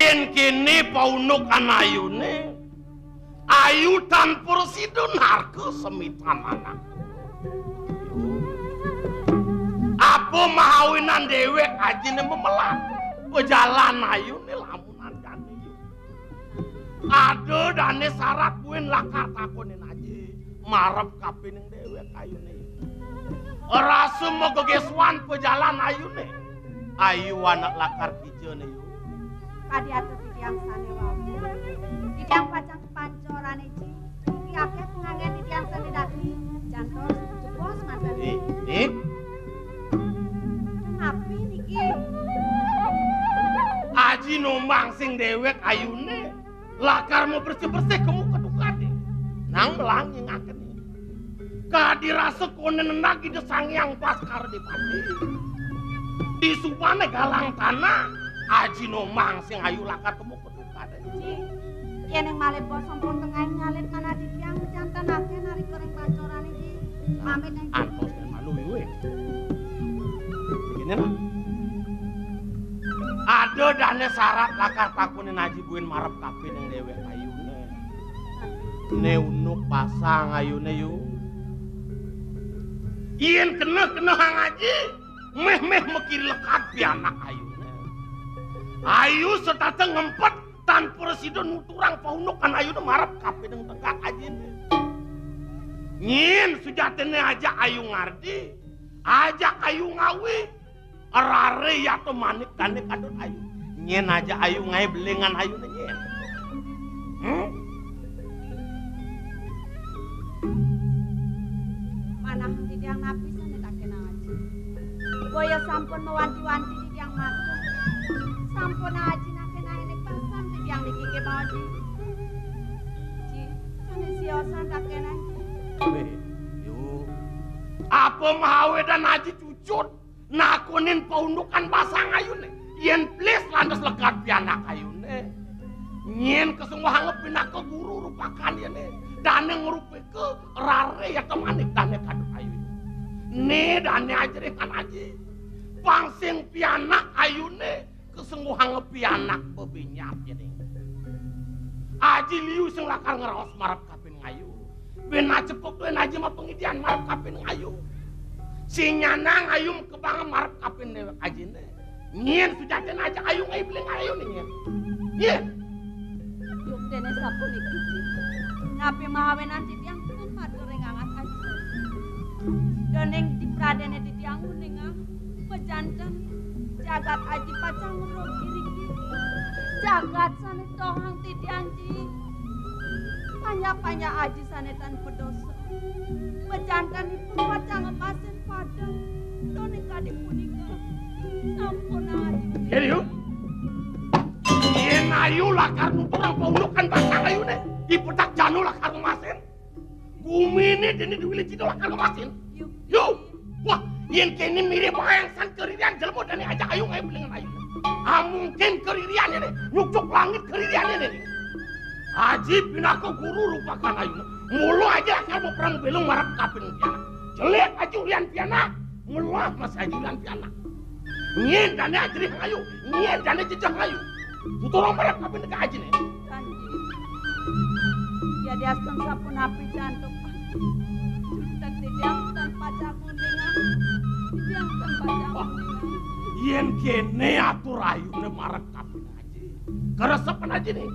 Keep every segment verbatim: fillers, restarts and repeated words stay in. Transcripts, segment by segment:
Yén kéné paundukan ayuné, ayu tan prasida narka semitan anak. Apa mawinan déwék ajiné memelat? Pejalan ayuné lamun andané, Yu. Ada dané sarat buin lakar takonin aji marep kapining déwék ayuné. Rasa magegésuan pejalan ayuné. Ayu anak lakar kija né, Yu. Kadi atur titiang sané wau. Titiang pacang pancorané, Ji. Niki akéh panganggen titiang sané dadi jantos jebos manten. Nih, nih. Napi niki? Aji nombang sing déwék ayuné. Lakar mau bersih-bersih kemu ketukadé. Nang melang nyingakené. Kadi rasa koné nendak Ida Sang Hyang Baskara Dipati. Di subané galang tanah, aji nombang sing ayu lakar kemu ketukadé. Ji, yén ing malih bos sampun tengahing nyalit manah titiang, janten akéh narika ring pancorané, Ji. Pamit, Ji. Antos dan malu, Yu. Begini, nah. Ada dané sarat lakar takonin aji buin marep kapining déwék ayuné. Né unduk basang ayuné, Yu. Yén keneh-kenehang aji, méh-méh makiré lekad pianak ayuné. Ayu setata ngempet tan prasida nuturang paundukan ayuné marep kapining tegak ajiné. Nyén sujatiné ajak ayu ngardi, ajak ayu ngawi, raré yata manik dané kadut ayu. Nyén ajak ayu ngaé belingan ayuné nyén. Hmm? Manah titiang napi sané takénang aji. Boya sampun mawanti-wanti titiang matur. Sampun aji nakénang ené pasang titiang niki nggih mawon, Ji. Ji, sané siosan takénang, Ji. Wéh, Yu. Apa mawinan aji cucut nakonin paundukan basang ayuné? Yén plis lantas lekad pianak ayuné. Nyén kasengguhanga pinaka guru rupakan yéné. Dané ngrupika raré yata manik dané kadut ayu. Né dané ajrihan aji. Pang sing pianak ayuné kasengguhanga pianak bebinjat yéné. Aji liu sing lakar ngraos marep kapining ayu. Bén acepuk duén aji mapangidian marep kapining ayu. Sing nyanang ayu makebang marep kapining déwék ajiné. Nyén sujatiné ajak ayu ngaé belingan ayuné nyén. Nyén. Yuktiné sapuniki, Ji. Napi mawinan titiang pun matur ring angat aji. Déning dipradéné titiang nguningang, majanten jagat aji pacang ngruk iriki. Jagat sané tohang titiang, Ji. Panjak-panjak aji sané tan padosa. Majantenipun pacang ngemasin padang. Duaning kadi punika. Sampun aji. Yén Yu. Yén ayu lakar nuturang paundukan basang ayuné, I Petak Janur lakar ngemasin. Guminé déné Déwi Licin lakar ngemasin. Yu. Yu. Wah, yén kéné mirib mayang san karirian jelema dané ajak ayu ngaé belingan ayu. Ah, mungkin karirian né nyukcuk langit karirian né. Aji pinaka guru rupakan ayu. Mula aji lakar maperang belung marep kapining pianak. Jelék aji ulian pianak, melah masih aji ulian pianak. Nyén dané ajrih ayu, nyén dané jejeh ayu. Tuturang marep kapining ajiné. Kanti. Yadiastun sapunapi jantuk. Jutek titiang tan pacang nguningang. Titiang tan pacang nguningang. Yén kéné atur ayuné marep kapining aji. Karesepan ajiné.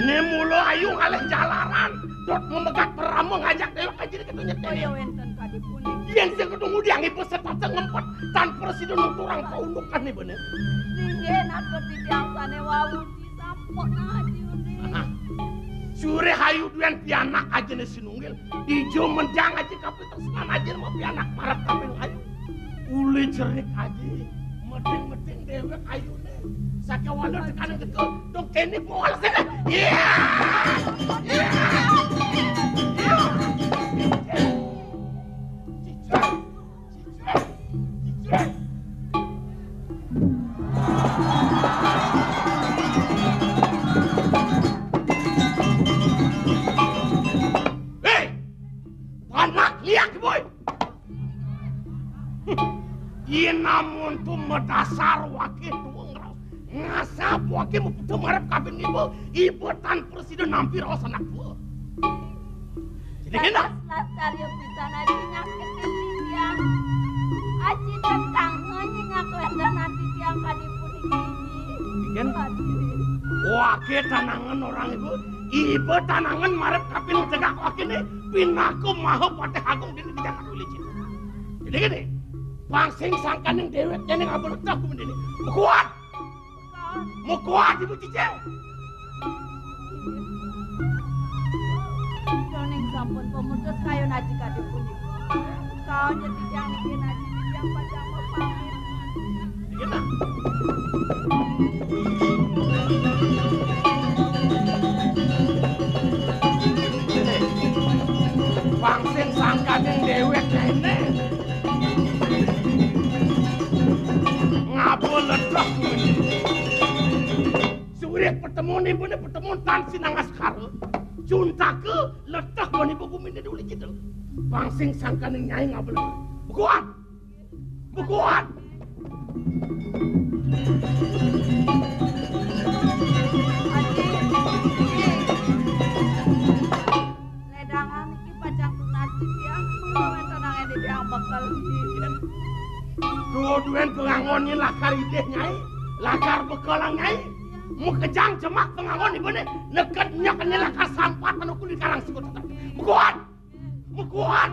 Né mula ayu ngalih jalaran, dot mamegat parama ngajak déwék ajiné kéto nyeténé. Kaya wénten kadi punika. Yén sing kéto ngudiang ibu setata ngempet, tan prasida nuturang paundukané bener. Inggih, natur titiang sané wau. Sampun aji uning. Nah, suré ayu duén pianak ajiné sinunggil. Dija menjang aji kapitresnan ajiné mapianak marep kapining ayu. Uli jerik aji, meding-meding déwék ayuné. Sakéwala tekaning geta, dong kéné pol séné. Iya! Iya! Iya! Cicak! Héi! Panak liak, boy! Yén amun to madasar wakil tua ngraos. Sapa ké mupeda marep kaping iba, iba tan prasida nampi raos anak tua. Jadi kena. Lantas lastarya pisan aji nyakitin titiang. Aji tetangga nyingak lendan ati tiang kadi puniki. Iken. Aji. Wah, ké tanangan orang ibu. Iba tanangan marep kaping tegak wakiné pinaka maha patih agung dini di jagat Wilicin. Jadi gini, pang sing sangkaning déwék jani ngaba leteh kumendini. Kuat. Mekuat ibu cicing. Yoning sampun pemutus kayun aji kadi punika. Kaon jeti jang niki naji titiang pacang pepamit. Iya, nah. Pang sing sangkaning déwék kéné. Ngaba ledek kuwi. Surya petemun ibuné petemun tan sinangaskara. Cuntaka ledek bani ibu guminé duli kita. Pang sing sangkaning nyai ngaba ledek. Bekuan. Bekuan. Aji, Aji. Ledangan iki pacang tunas titiang, mula wénten angin titiang bekel. Duh, duén pangangon nyai lakar idih, Nyai. Lakar bekelang, Nyai. Makejang jemak pangangon ibuné, neked nyek né lakar sampatan aku di karang sikut. Bekuan. Bekuan.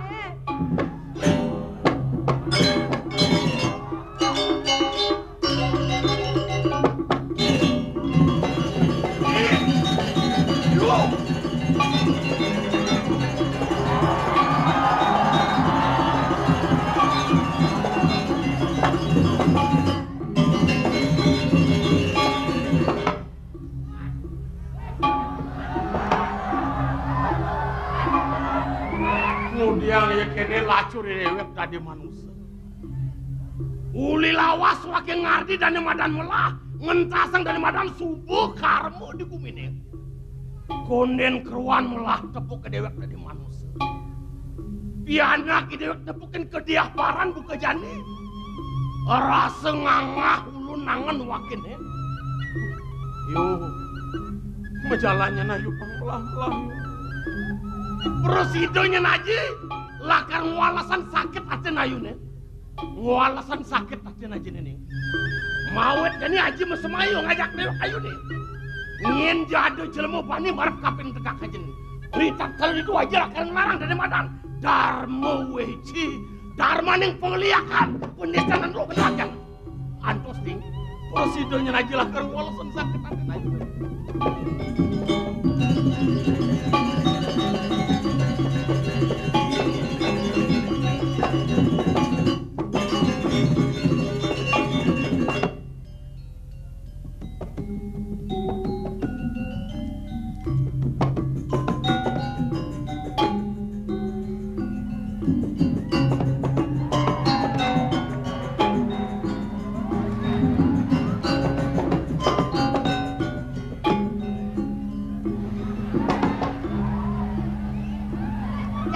Ngudiang ya kéné lacur déwék dadi manusa. Uli lawas waké ngardi dadi madan melah, ngentasang dadi madan suba karma di guminé. Kondén keruan melah tepuk ka déwék dadi manusa. Pianak i déwék tepukin kediah paran buka jani. Rasa ngangah ulun nangen wakiné. Yo, majalannya nah yu pang melah-melah yu. Prasida nyén aji lakar ngwalesan sakit atin ayuné. Ngwalesan sakit atin ajiné né. Mawit jani aji masemayu ngajak déwék ayuné. Nyén ja ada jelema bani marep kaping tegak ajiné. Ritatkala ditu aji lakar nglarang dadi madan. Darma wéci, darmaning pangliakan, panistanan lu benakan. Antos ding, prasida nyén aji lakar ngwalesan sakit atin ayu.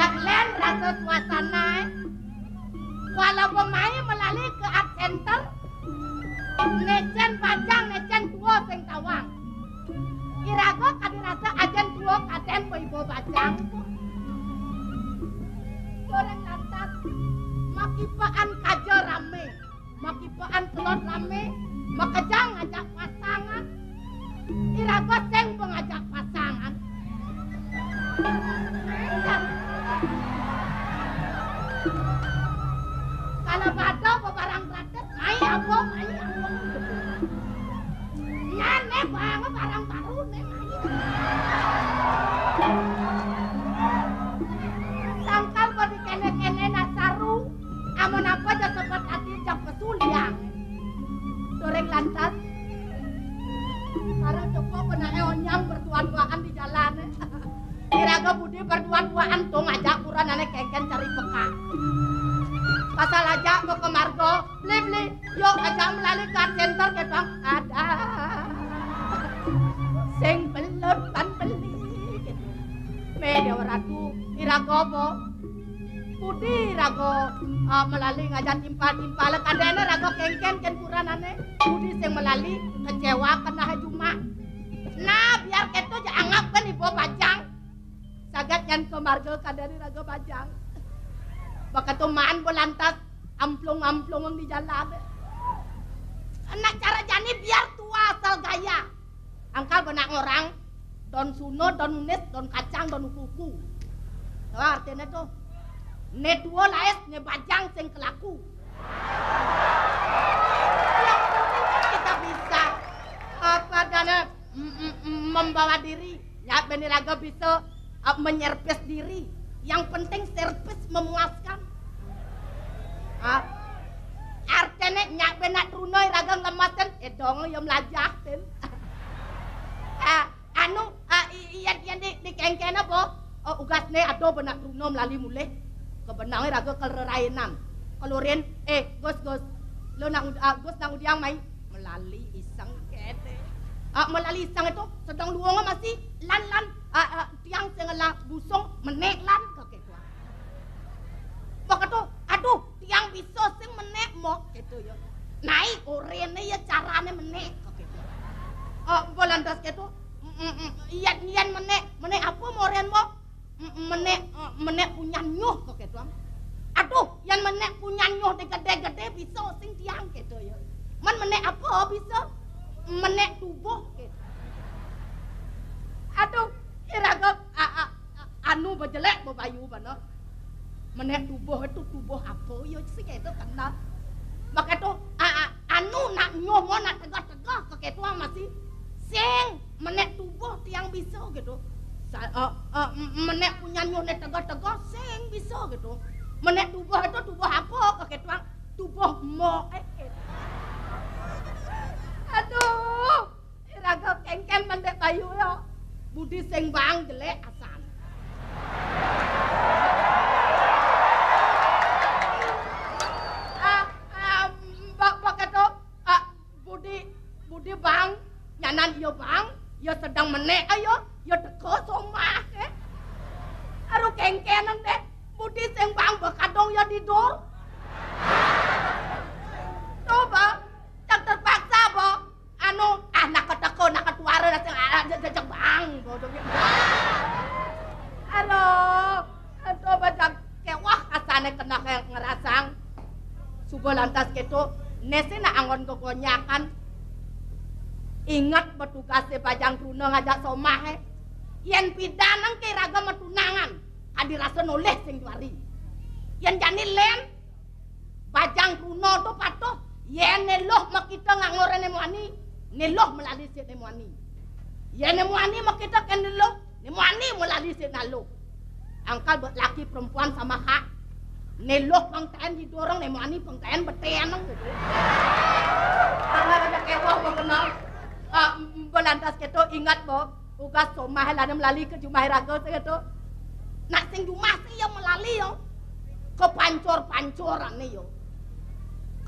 Jak lén rasa suasana, eh. Walaupun mai melali ke art center, nécén bajang, nécén tua sing tawang. Iraga kadi rasa ajén tua kadén paiba bajang. Goréng lantas, makipaan kaja ramé, makipaan telon ramé, makejang ngajak pasangan. Iraga sing pangajak pasangan. Kalau bada bebarang gratis, mai apa, mai apa. Nyane bang barang baru né, mai. Sangkal badi kéné-kéné nasaru, amun apa ja sebet ati jam kesuliang. Goréng lantas. Para coba penaé onyang berduaan-duaan di jalan. Iraga budi berduaan-duaan tuh ngajak buran ané kénkén cari peka. Pasal aja mau ke margo, beli-beli, yuk aja melali ke art center gitu. Ada. Sing belut pan beli gitu. Mé Déwa Ratu, iraga apa? Budi raga Ah, melali ngajak timpal-timpal, kadéna raga kéngkén kén puranané. Budi sing melali, kecewa keneh jumah. Nah, biar kéto ja anggap kén iba bajang. Saget nyan ka marga kadéna raga bajang. Baka to maan ba lantas amplung-amplung di jalan. Nah, cara jani biar tua asal gaya. Angkal benak ngorang, don suna, don unis, don kacang, don uku-uku. To artiné to. Né tua lais, né bajang sing kelaku. Yang penting kan kita bisa, apa, dana, m- m- m- membawa diri. Nyak bén iraga bisa, eh, menyervis diri. Yang penting servis memuaskan. Ah, artiné nyak bén nak truna iraga nglemesin, eh dong ya melajahin. Ah, anu, ah, i- iya iya di di kéngkén apa? Oh, ugasné ada benak truna melali mulih. Kebenang iraga kelerainan. Kelurin, eh, Gus, Gus. Lo nak ud- ah, Gus nak udiang mai. Melali iseng kété. Ah, melali iseng itu sedang luwung masih lan lan, ah, ah, tiang sing ngelah busung menék lan ka kéto. Maka to, aduh, tiang bisa sing menék mok kéto ya. Nai oréné ya carané menék ka kéto. Ah, ba lantas kéto, mm, mm, mm, yén yén menék, menék apa morén mok? M- menék, eh, menék punyan nyuh ka kéto. Aduh, yén menék punyan nyuh dé gedé-gedé bisa sing tiang kéto ya. Men menék apa bisa? Menék tubuh kéto. Aduh, iraga a- a- a- anu bejelék bebayu bana. Menék tubuh itu tubuh apa ya sing kéto kenal. Maka to a- a- anu nak nyuh mo nak tegah-tegah ka kéto masih sing menék tubuh tiang bisa kéto. Sa- eh, eh, m- menék punyan nyuh né tegah-tegah sing bisa kéto. Menék tubuh itu tubuh apa ka kéto? Tubuh mok eh kéto. Aduh, iraga kéngkén mendek bayu ya. Budi sing bang jelék asan. Ah, ah, mbak mbak kéto, ah, Budi, Budi bang, nyanan iya bang, ya sedang menék ayo, ya teka somah eh. Aduh kéngkénang deh, Budi sing bang bekadong ya tidur. Coba, cak terpaksa ba. Anu, ah nak keteka nak ketuara nak sing ah, jejeg bang, bodohnya. Aduh, coba cak kewah asané kena kayak ngerasang. Suba lantas kéto, né sing nak anggon kegonyakan. Inget betugasé bajang truna ngajak somah eh. Yén pidan engké raga metunangan, kadi rasa nolih sing juari. Yén jani lén, bajang truna to patuh, yén né luh makita nganggur né muani, né luh melali sik né muani. Yén né muani makita kén né luh, né muani melali sik naluh. Angkal buat laki perempuan sama hak. Né luh pengtaén didorong, né muani pengtaén beténang gitu. Karena ada kewah mengenal. Ah, belantas kéto ingat, Bo. Ugas somah lana melali ke jumah raga sing kéto. Nak sing jumah sing ya melali ya. Ke pancor-pancorané ya.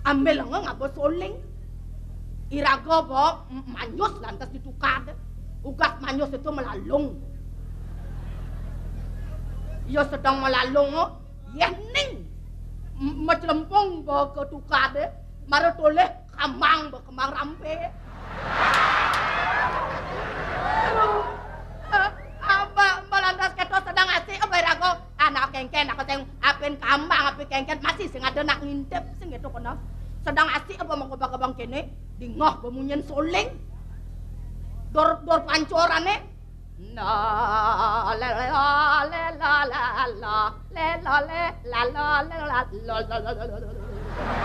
Ambil ngaba soling. Iraga ba m- manyus lantas ditukad. Ugas manyus itu melalung. Ya sedang melalung, ya ning m- mecelempung ba ke tukad. Mara toleh kambang ba kembang rampé. Aduh. Eh, eh, ba- ba lantas kéto sedang asik, eh, ba iraga. Anak kéngkén, aku sing apin kambang, apin kéngkén, masih sing ada nak ngintip, sing kéto kena. Sedang asik, apa mau kebang-kebang kéné, dingeh ba munyin soling. Dor, dor pancorané. Na, le, la, le, la, la, la, le, la, le, la, la, le, la, la, la, la, la, la, la.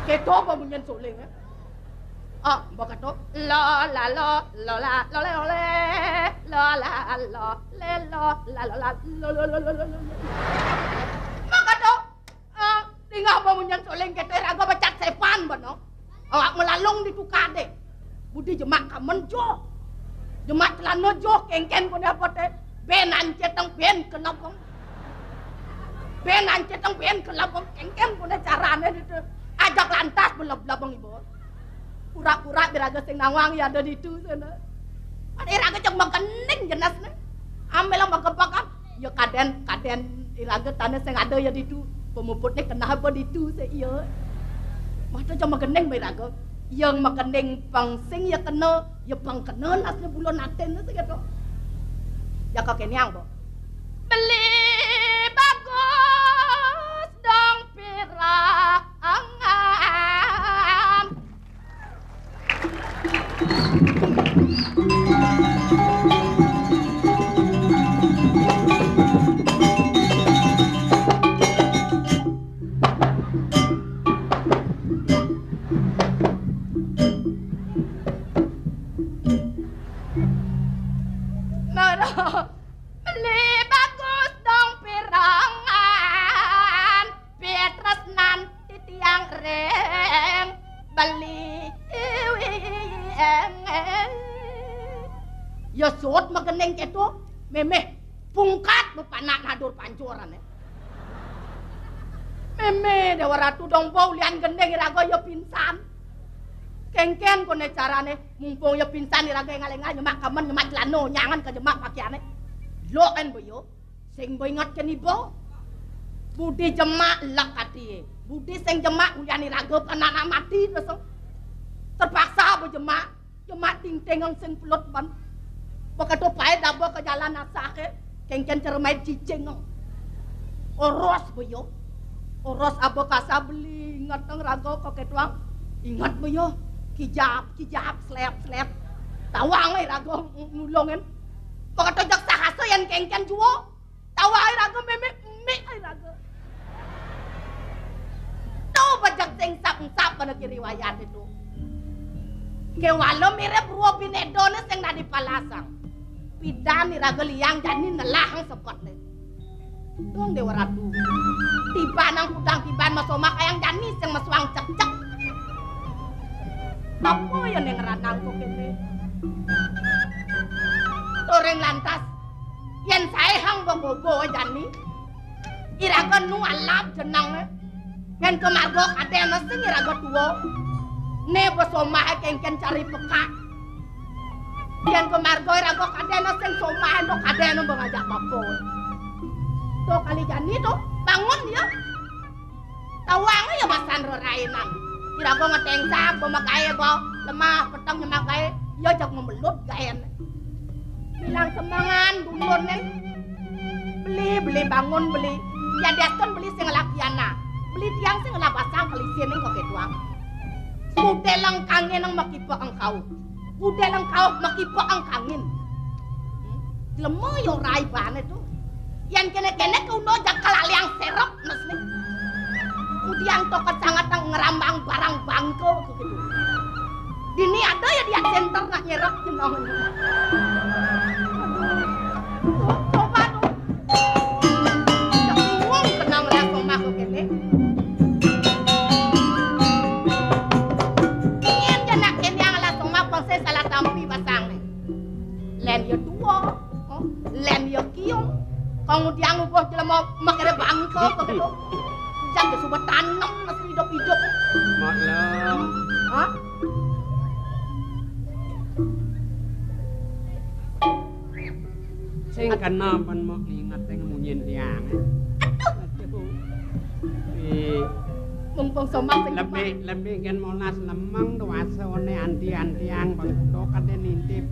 Kéto ba munyin soling, eh. Ah, mbok ketok. Lo, la, lo, lo, la, lo, le, lo, le, lo, la, lo, le, lo, la, lo, la, lo, lo, lo, lo, lo, lo, lo. Mbok ketok. Ah, dingeh ba munyin soling kéto raga becat sepan beno. Awak melalung di tukadé. Budi jemak kamen jo. Jemak celana jo, kéngkén koné apa té? Bén anceteng, bén kelebeng. Bén anceteng, bén kelebeng, kéngkén koné carané ditu. Ajak lantas beleb-lebeng ibu. Pura-pura iraga sing nawang ya ada ditu sana. Ada iraga cek makening jenisné. Ambil yang magepakan. Ya kadén, kadén iraga tanah sing ada ya ditu. Pemuputné kenapa ditu sih iya? Mata aja magending baé raga. Yang magending pang sing ya kena, ya pang kena nasné bulan atin sing kéto. Ya kakéné ang, Mbok. Beli bagus dong pirangan. Mara beli bagus dong pirangan. Pitrasnan titiang ring beli. Ya sut magending kéto, mémé pungkat bepanak nadur pancuran, eh. Mémé Déwa Ratu dong bo ulian gending iraga ya pingsan. Kéngkén koné carané, mumpung ya pingsan iraga énggal-énggal nyemak kamen, nyemak celana, nyangan ka jemak pakiané. Lo en bo ya. Sing bo inget kén iba. Budi jemak lek atié. Budi sing jemak ulian iraga panak mati terus. Terpaksa bo jemak. Jemak tingtingeng sing pelut ban. Bekedo paé daba ka jalan asaké. Kéngkén cermai cicing. Oros bo ya. Oros aba kasa beli inget nang raga ka kétuang. Inget bo ya. Kijap, kijap, slep, slep. Tawang iraga nulungin. Bekedo jak sahasa yén kéngkén jua. Tawa ai raga mémé, mik ai raga. Tuh bejek sing sap-sap pada ki riwayat itu. Kéwala mirip rua binédané sing dadi palasang. Pidan iraga liang jani nelah ang sepetné. Dong Déwa Ratu. Tiban ang kudang tiban masoma kayang jani sing masuang cekcek. Apa ya ning ranang kok kéné? Turing lantas. Yén saé hang bobo jani, iraga nu alap jenengé. Yén ka marga kadén sing iraga tua. Né ba somahé kéngkén cari pekak. Yén ka marga iraga kadén sing somahé nu kadén ba ngajak bapa. To kali jani to, bangun ya. Tawang ya masan rerainan. Iraga ngeténgsang, ba magaé ba lemah, peteng nyemak gaé, ya jag memelut gaén. Bilang semangan dulur nén. Beli, beli bangun, beli. Ya diaton beli sing ngelakiana. Beli tiang sing ngelapasang kelisiné kok kétuang. Budé lengkangé nang makipa engkau. Budé lengkau makipa angkangin. Hmm? Jelema ya ora ibané to. Yén kéné-kéné kauno jakal aliang sérep mesné. Udiang toket sanget nang ngerambang barang bangka begitu. Dini ada ya dia center nak nyerep jeneng. Coba to. Cak bingung kenang lah somah kok kéné. Ingin jenak kéné yang lah somah pang sing salah tampi basang né. Lén ya tua, oh, lén ya kiung. Kang udiang ubuh jelema makere bangka kok kéto. Jang ya suba tanem mesti idup-idup. Maklum. Hah? Sing kena pen mok inget sing munyin tiang. Aduh. Aduh. Eh, mumpung somah sing lebih, lebih kan molas lemeng dewasa one anti-antiang bang kudo kate nintip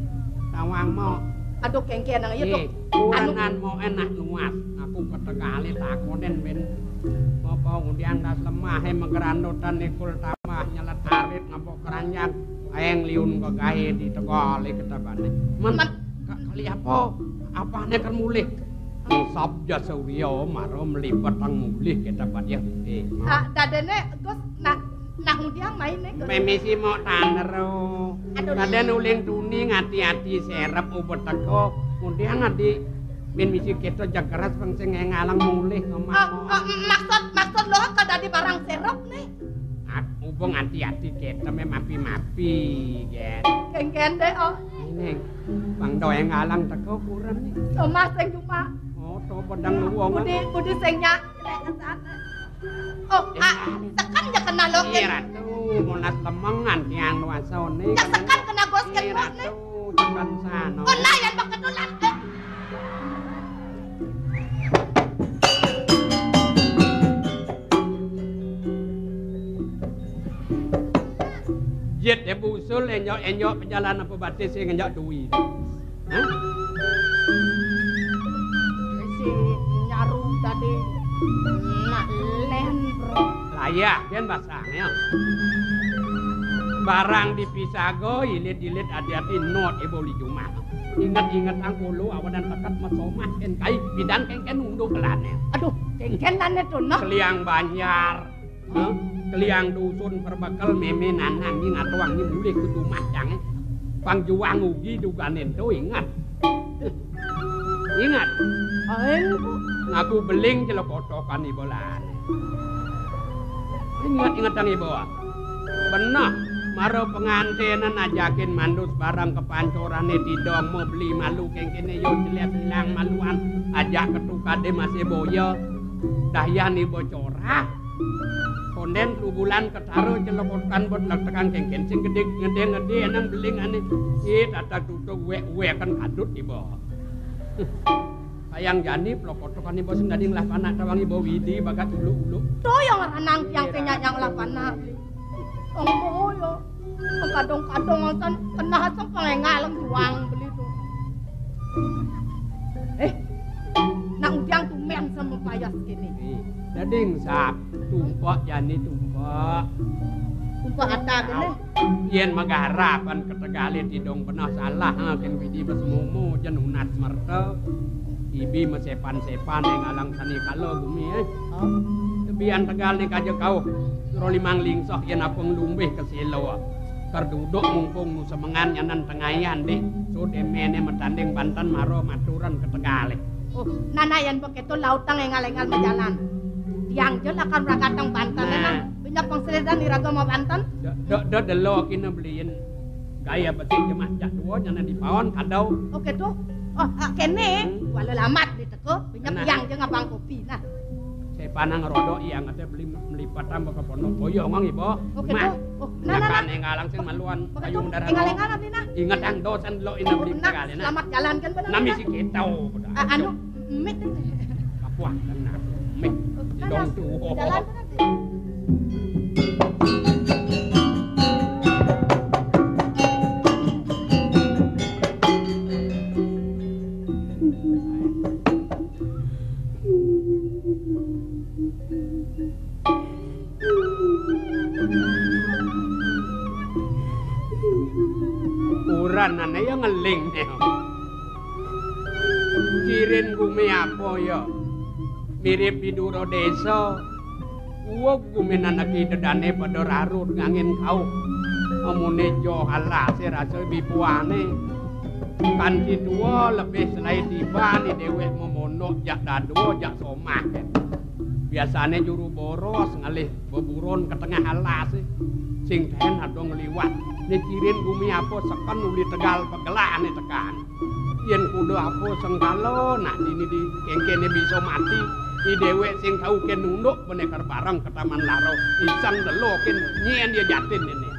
tawang mok. Aduh, kengke nang iya, Dok. Eh, anu, kuranan mok enak nuas. Aku ketegali takonin ben. Apa undian das lemah, eh, megerandutan ikul tambah nyelet arit ngapok keranjang. Aeng liun kegahe di tegali ketabane. Men, men, ka-, kali apa? Apane kan mulih? Sabda Surya mara mlibet ang mulih ketabane. Eh, ah, dadene, Gus, nak, nak ngudiang maine, Gus? Memisi mok tanero. Aduh. Daden uling tuni ngati-ati serep ubet teko. Ngudiang adi ben misi keto jageras peng sing ngalang mulih ngomong. Ah, ah, maksud, maksud lo ka dadi barang serep ne? Ah, mumpung ati-ati kita me mapi-mapi, Gen. Kengken deh, oh. Ini, Bang Doeng alang teko kuren nih. Somah sing cuma. Oh, to pedang lu wong. Budi, budi sing nyak. Oh, ah, tekan ya kenal lo, Gen. Iya, Ratu, monas lemengan tiang nuasone. Ya tekan kena bos, Gen, Ratu, tekan sana. Oh, nah, yang pakai tulang, eh. Dul, enjok-enjok pejalan apa batis sing enjok duwi. Hah? Sing nyaru tadi nak len, Bro. Layah, yen basang, ya. Barang dipisaga, ilit-ilit, ati-ati, not iba uli jumah. Inget-ingetang kulo awanan teket mesomah, ken kai pidan kengken unduk lane. Aduh, kengken lane to, nah. Keliang banjar. Hah? Keliang dusun perbekel meme nanang nyi ngatuang nyi mulih ke jumah jange. Pang juang ugi duganen to ingat. Ingat. Aeng, Bu. Ngaku beling jelo kotokan ibolan. Ingat-ingatang ibo. Beneh, mara pengantenan ajakin mandus barang kepancorane tidong mau beli malu kengkene yo jelas ilang maluan ajak ketukade masih boya. Dahyan ibo corah. Konden telu bulan ketara jelo kotokan bot lek tekang kengken sing gede ngede-ngede enang beling ane. Ih, tatak tutuk wek-wek kan kadut ibo. Kayang jani, plokotokan iba sing dadi nglah panak tawang iba widi bakat uluk-uluk. To yang ranang tiang sing nyanyang nglah panak. Tong boyo. Kadong-kadong ngoten kenah asem pengengal tuang beli to. Eh, nak udiang tumen sama payas kene. Nih, dadi sap tumpek jani tumpek. Tumpek ata kene. Yen magarapan ketegale tidong benah salah, ha, ken widi besemumu jen unat merta. Ibi mesepan-sepan ing alang sani kala gumi, eh. Hah? Tebian tegal ni kaja kauh. Suro limang lingsah yen apa nglumbih ke sila. Ker duduk mumpung nu semengan nyanan tengayan dih. Sud emene metanding banten mara maturan ketegale. Oh, nana yen begitu lautang engal-engal majalan. Tiang je lakar meragatang banten. Nah. Nang. Banyak pang selidan iraga mau banten. Dok, dok, dok, delo kina beliin gaya betik jemah jak dua nyana di paon kadau. Oke tuh. Oh, ah, kene. Hmm. Wala lamat diteko, banyak. Nah. Yang je ngabang kopi. Nah. Saya panang rodok yang kata beli melipat tambah ke pondok boyong mang ibu. Oke tuh. Oh, nah, nah, nah. Nyakan engal langsung maluan. Oke tuh. Payung darat. Engal-engal nanti nah. Ingat yang dosen lo ina beli. Oh, nah, kali nah. Selamat jalan kan benar. Nami nah. Si kita. Ah, anu, mit. Kapuah kena. Mit. Nah, nah. Dong tuh. Jalan nanti. Uranane ya ngeling ne. Cirin gumi apa ya? Mirip bidura desa. Uwug guminan aki dedane pada rarut ngangin kauh. Amune jo alase rasa bibuane. Kanti tua lebih selai tiba ni dewek memondok jak dadua jak somah. Biasane juru boros ngalih beburon ke tengah alase. Sing ten ada ngliwat. Ni cirin gumi apa seken uli tegal pegelane tekan. Yen kuda apa sengkala, nak dini di kengkene bisa mati, i dewek sing tau ken nunduk benekar bareng ke taman laro, iseng delo ken nyen dia jatin ini.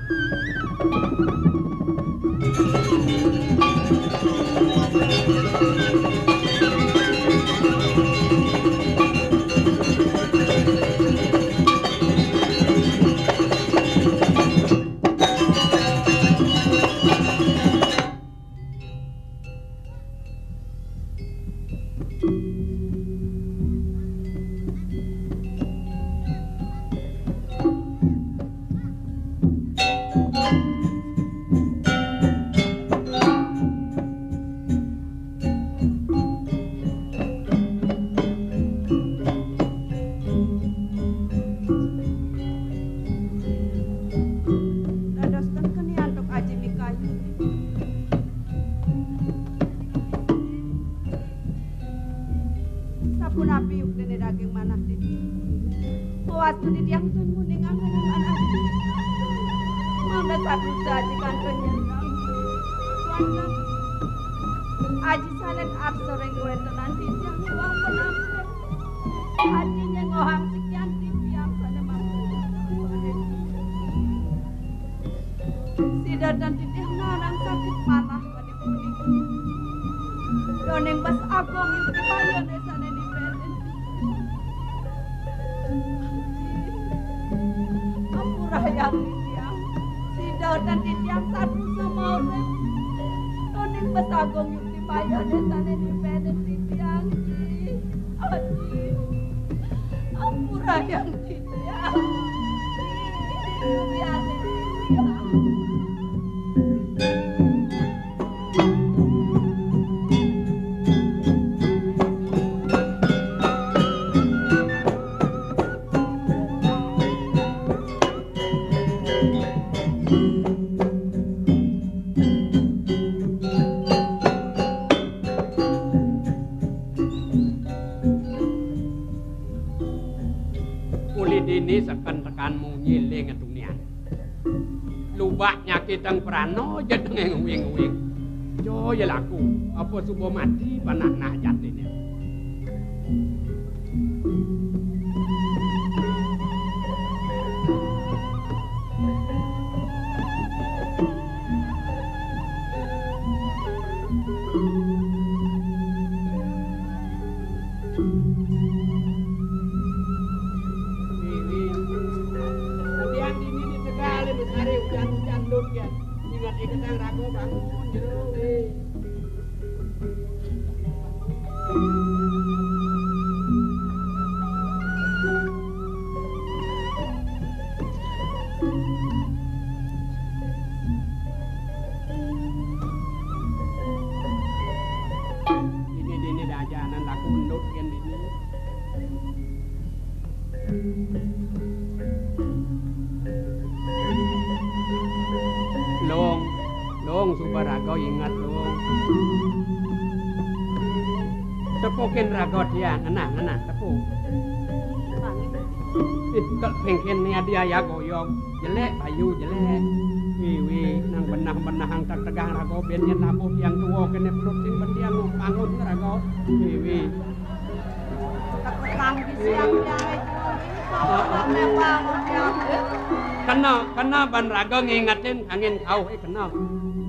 Dados ten keni antuk Aji Mikayu. Sapunapi yuktine daging manah titiang? Pawastu titiang ten nguningang manah. Mangda sapusa Aji kantun nyendang. Wantah. Aji salet arsa ring kawentenan titiang iwang penampil. Aji nyengohang sikian titiang sane mangsa. Sida ten titiang narang sakit manah. Doning bas agung ing kebaya desane di Belen. Ampura yang titiang. Sida Boten titiang satus semaurip. Tuning pesagung yukti payah desane nipene titiang, Ji. Aji. Ampurayang titiang. Ji, biane titiang. Uli dini seken tekan munyi ling ngetunian. Lubak nyakitang prana, jedeng nguing-nguing. Jo ya laku, apa suba mati panakna jatine. Kemudian dini di Tegal, di Besari, ujan-ujan, lut, ya. Ingat-ingat yang ragu bangun, jero, eh. Dini, dini, dajanan laku endut kan dini. Long, long, suba raga inget, long. Tepukin raga tiang, ngenah, ngenah, tepuk. Ih, kok pengken ni adi ayah goyong. Jelek, payu, jelek. Wi, wi, nang benah-benah ang tak tegang raga ben yen nabuh tiang tua kene perut sing bendiang bangun raga. Wi, wi. Teketang di siang tiang itu. Kena, kena ban raga ngingetin kangin kauh, eh, kena.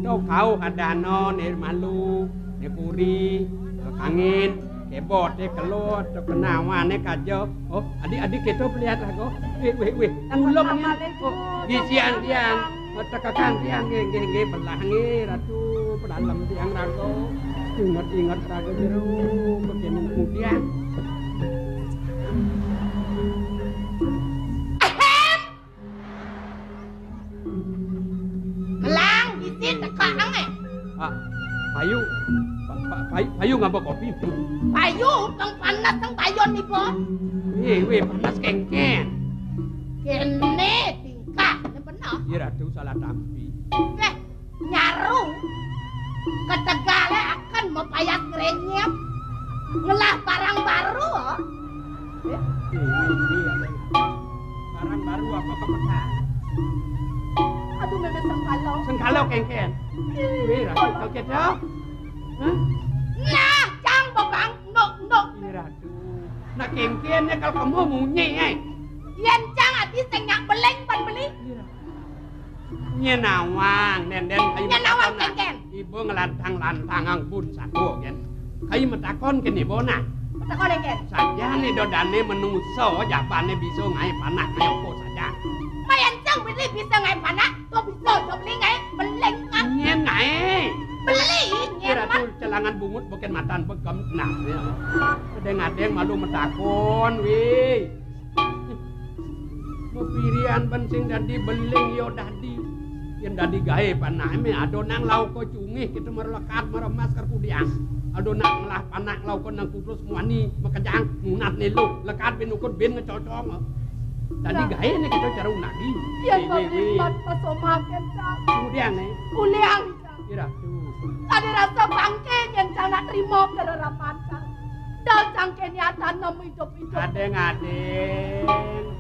Tuh kauh adana, ne malu, ne puri, kangin, kebot, eh, kelut, tuh kena wane kaja. Oh, adik-adik kita pelihat raga. Wih, wih, wih. Ulung ni. Oh, di siang tiang. Tekakang tiang nggih, nggih, nggih, belah nggih, Ratu, pedalem tiang raga. Inget-inget raga jero, begini kemudian. Ahem! Melang, bisi teka ange. Ah, payu. Pa-, pa-, payu, payu ngaba kopi? Payu, pang panas, pang payon ni, Bos. Eh, weh, panas kengken. Kene tingkah, ne bener. Iya, Ratu, salah tampi. Weh, nyaru. Ketegale akan mapayas ngrenyep. Ngelah barang baru, oh. Eh? Iya, iya, iya. Barang baru apa kepetak? Aduh, meme sengkalo. Sengkalo kengken. Weh, Ratu, kal keto. Hah? Nah, cang bebang, nuk, nuk. Iya, Ratu. Nah, kengken ne kal kemo munyi, eh. Yen cang ati sing nyak beling pan beli. Iya, Ratu. Nyen nawang, den, den, kai. Nyen nawang, matakon, nah. Kengken. Ibu ngelantang-lantang ang bun saku, gen. Kai matakon kene, ibu, nah. Matakon, kengken. Sajan ida dane manusa, jabane bisa ngae panah, ngae apa sajan. Mayan cang beli bisa ngae panah, to bisa jo beli ngae beling, kan? Nyen ngae. Beli, nyen, Ratu, mah. Celangan bungut beken matan begem. Nah, ya. Adeng-adeng malu matakon, weh. Mapirian ban sing dadi beling ya dadi. Yen dadi gae panah me ada nang lauka cungih kita mara lekad mara emas kar kudiang. Ada nang ngelah panah lauka nang kutus muani makejang munat nelo lekad bin ukud bin ngecocong. Dadi gae ne kita cara unadi. Yen weh, weh, weh. Mapirian pasomaken, Cak. Kemudian, eh. Uliang. Ira, tuh. Tadi rasa bangke yen cang nak terima kererapan cang. Dah cang ke niatan nemu hidup-hidup. Adeng-adeng.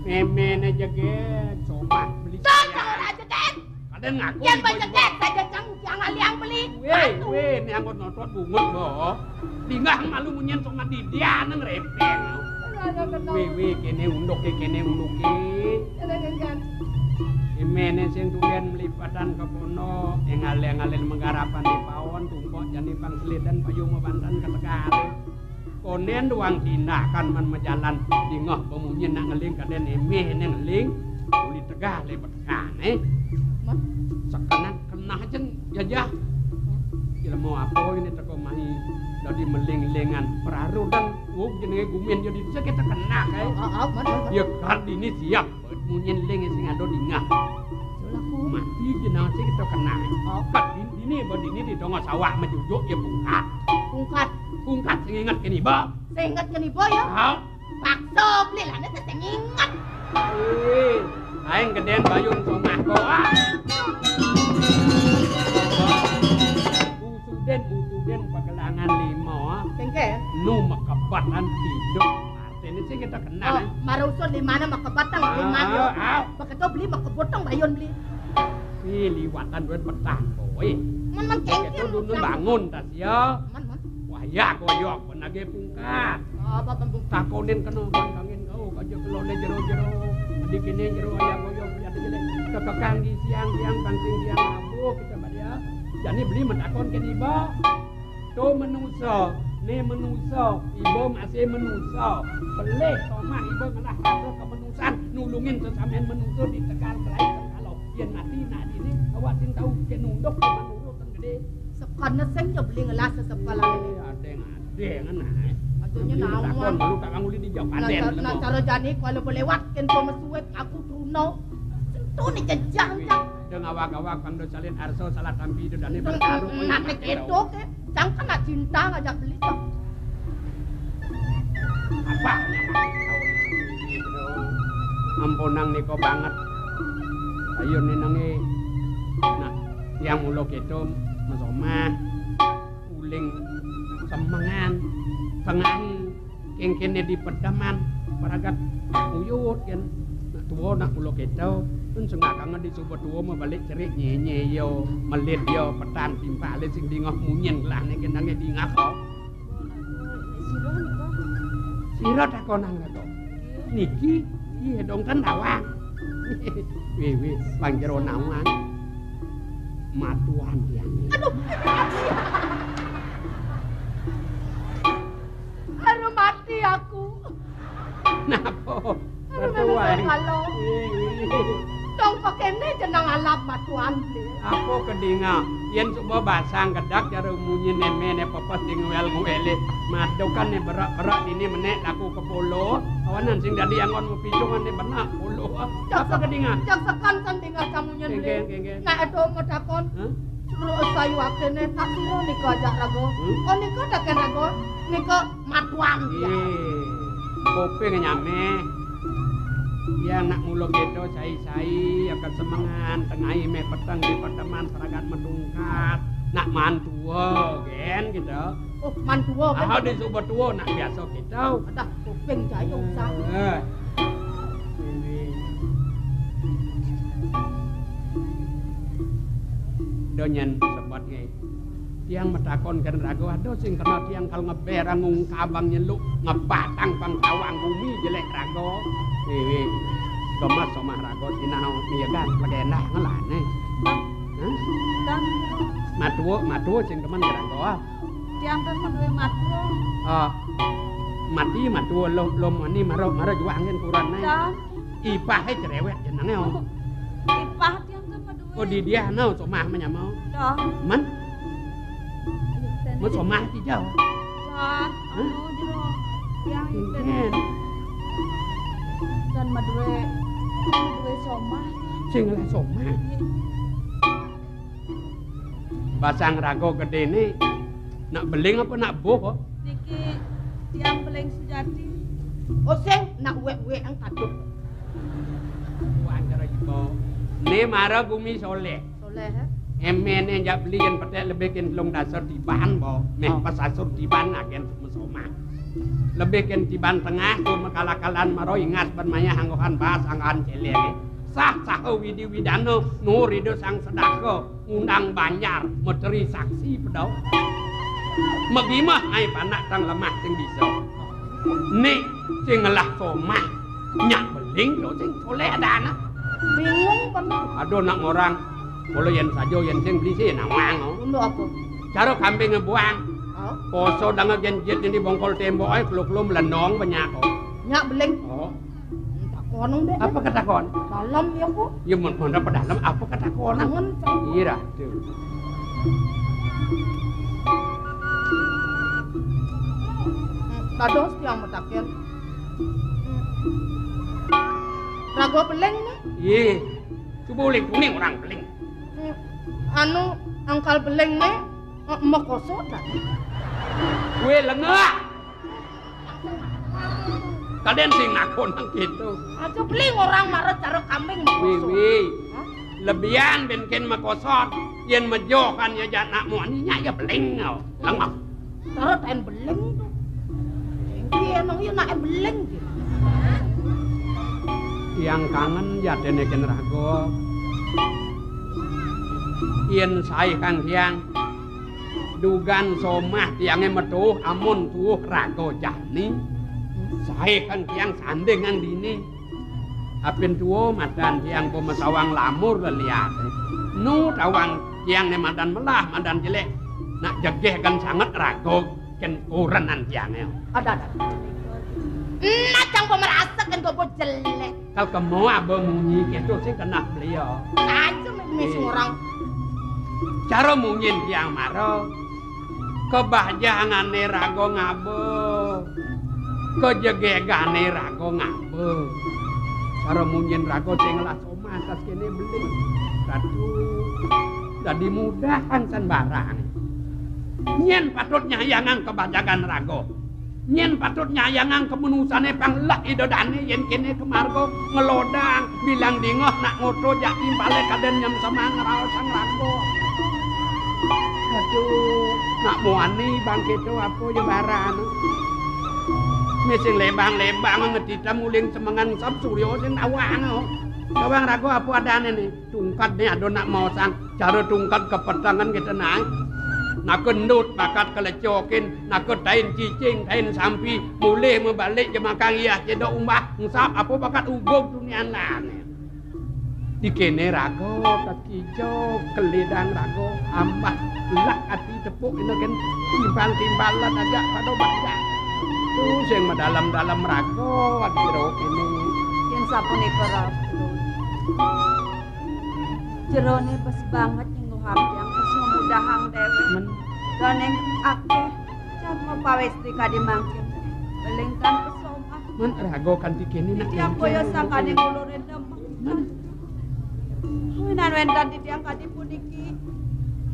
Memene jeget, somah beli. Dah, cang ora jeget. Kadang ngaku. Yen ibu-ibu. Bejeget saja cang, cang aliang beli. Weh, weh, ni anggot notot bungut, boh. Lingah malu munyen sok mati dia nang rempeng. Aduh, betul. Wiwi kene unduke, kene unduke. Aduh, aduh, aduh. Imene sing tulen mlipatan ka pondok, engale-engale menggarapan di pawon, tumpok jani pang selidan payu mabantan ka tegare. Konen duang tindakan man majalan dingeh bemunyi nak ngeling kaden emeh ne ngeling, uli tegale betekane. Sekenang kenah jeng jajah. Jelema apa ini teko mai dadi melinglingan perarudan. Oh, jenenge gumin jadi bisa kita kenah, eh. Oh, oh, oh, bener. Ya, kan ini siap. Munyin ling sing ada dingah. Laku. Mati jenang sing kita kenah. Oh. Kat di-, dini ba dini di tengah sawah mejujuk ya pungkat. Pungkat. Pungkat sing inget kene ba. Sing inget kene ba ya? Ha? Paksa beli lah, nek sing inget. Eh, aing gedén bayun somah ko. Ah. Usuden, usuden pagelangan lima. Kengken. Nu makebatan hidup. Artine sing kita kenal. Oh, marusud limana makebatan, ah, limana. Ah. Begitu beli makebotong bayun beli. Ih, liwatan duit petang, boy. Mun, mun kengken. Begitu dunu bangun tas ya. Mun, mun. Wah, ya, koyok, penage pungkat. Apa pembungkat? Takonin kena bangkangin kau, kaja kelone jero-jero. Dikene jero ayah koyok, ya, dikene. Kekekang di siang, siang, bangking siang, abuh, kita pada. Jani beli menakon ke iba. To menusa, ne menusa, iba masih menusa. Pelih, tomah, iba ngelah kata kemenusan, nulungin sesamen menusa di tegal kelai kalau. Yen mati, nak dini, awak sing tahu, ke nunduk, ke menurut, yang gede. Sekana sing ya beli ngelah sesepalan ini. Eh, adeng, adeng, nah. Katanya nawan. Dulu tak nguli di jauh. Nah, adeng, ca-, nah, cara jani, kalau boleh lewat, ken to mesuit, aku truno. Sentuh ni jejang, jang. Deng awak-awak, pang do salin arso, salah tampi, do dani bertaruh. Nak ke keto ke, jang kena cinta ngajak beli, jang. Apa? Ampunang niko banget. Ayo ninangi. Nah, yang mulo keto, mesomah. Uling semengan, tengahi, kengkene di pedeman, paragat uyut, kan. Nak tuwa, nak kula keto, pun sengakanga di suba tuwa mah balik cerik nyenye yo, melit yo, petan timpale sing dingah munyin lah nek kendange dingah kok. Sira nika? Sira takonang to. Niki, iya dong kan nawang. Wiwi, bang jero nawang. Matuan tiang. Aduh. Aduh, mati aku. Napa? Aduh, matuan. Kalau. Wiwi. Dong kok kene jeneng alap matuan, Bli. Apa kedinga? Yen suba basang kedak cara munyi nemene pepes di ngwel-ngwele. Madukan ne berak-berak dini menek laku kepolo. Awanan sing dadi angon mupicungan ne benak polo. Apa kedinga? Cak sekan san dingah samunyen, Bli. Kengken, kengken. Nak edo mau takon. Hah? Suruh sayu akene tak suruh nika ajak rago. Hmm? Oh, nika tak rago. Nika matuan dia. Ih, kuping nyame. Yang nak mula keto sai-sai, ya kesemengan, tengahi meh peteng di perteman, seragat medungkat. Nak mantua, gen, gitu. Oh, mantua, gen? Ah, di suba tua, nak biasa gitu. Adah, kuping jaya usah. Eh. Ini. Donyen sebat nge. Tiang matakon kan raga, aduh, sing kena tiang kal ngeber ngungkabang nyeluk ngebatang pang tawang gumi jelek raga. Wiwi, gemes somah raga sinau miegan legenda ngelane. Hah? Kan. Matua, matua sing demen raga. Tiang kan maduwe matua. Ah, mati matua lo, lo mani maro, maro juang kan kurang ne. Kan. Ipahe cerewet jenenge, oh. Ipah tiang kan maduwe. Oh, di dia no somah menyamau. Dah. Men? Mau somah ti jauh. Dah. Hah? Anu jero. Yang iten. Enten. Dan maduwe, maduwe somah. Sing lah somah. Iya. Basang raga gedene nak beling apa nak boh? Niki tiang beling sujati. Oh, sing nak uwek-uwek ang kadut. Kuwi antara ibu. Ne mara gumi soleh. Soleh, eh? Emene jak beli yen petek lebih ken telung dasar tiban, bo. Meh, oh, pas asur tiban agen mesoma. Lebih ken tiban tengah, tur mekala-kalan maro ingas ban mayah anggohan bas, anggohan celeng. Sah saha widi-widana, nur ida sang sedaka, ngundang banjar, materi saksi pedau. Megimah ai panak tang lemah sing bisa. Nek sing ngelah somah, nyak beling lo sing soleh ada anak. Bingung kan? Aduh, nak ngorang. Kalau yen sajo, yen sing beli sih nawang, oh. Untuk apa? Cara kambing ngebuang. Oh. Poso danga genjit ini bongkol tembok, ai kelo-kelo melendong banyak, oh. Nyak beling. Oh. Hmm, tak Kono, Mbak. Apa katakon? Dalem ya, Bu. Ya, mun, mun apa dalem, apa katakon? Kangen, Cang. Iya, Ratu. Hmm, dados tiang mataken. Hmm. Raga beling nih. Iya. Coba uling kuning orang beling. Hmm. Anu, angkal beling nih, eh, makosot dah. Kue lengak. Kadén sing nakonang gitu. Aja beling orang mara cara kambing makosot. Wiwi. Hah? Lebihan ben kén makosot. Yén mejoh kan ya jak nak muani nya ya beling. Lengak. Cara tain beling tuh. Iya, emang iya nak beling gitu. Tiang kangen ya déné kén raga. Yén saé kang tiang. Dugan somah tiangé metuh amun tuh raga jani. Saé kang tiang sandingang dini. Apin tua madan tiang pemetawang lamur leliat. Nu tawang tiang né madan melah, madan jelék. Nak jegéh kan sanget raga kén kurenan tiangé. Ada, ada. Nah, cang pemerasa kan gobo jelék. Kal kemo aba munyi gitu sing kena beliau. Aja misi orang. Cara munyin tiang mara. Kebahjangané raga ngaba. Kejegégané raga ngaba. Cara munyin raga sing ngelah somah tas kéné beling. Ratu. Dadi mudahan san barang. Nyén patut nyayangang kebahjangan raga. Nyén patut nyayangang kemenusané pang lek ida dané yén kéné kemarga ngelodang bilang dingeh nak ngoto jak timpalé kadén nyem semang ngraosang raga. Aduh, nak muani bangkito apa ya baran. Mé sing lebang-lebang ngetitem uling semengan sab surya sing tawang. Tawang raga apa adané né? Tungked né ada nak maosang cara tungked kepetengan kita naik. Nak kendut bakat kelecokin, nak tain cicing, tain sampi, mulih mebalik jemakang iyah cedok umbah, engsap apa bakat ugug dunian lané. Di kéné raga, kaki ijo, kelidang raga, ambah, lak ati tepuk ina kén timpal-timpalan aja pada baca. Tu sing madalem-dalem raga, adi jero kéné. Yén sapunika, Ratu. Jeroné bes banget nyengguhang tiang, bes ngemudahang déwék. Men. Doning akéh, jan mapawis di kadi mangkin. Beling tan pesomah. Men raga kanti kéné nak tiang boya sangkaning uluré demek. Men. Winan wénten titiang kadi puniki.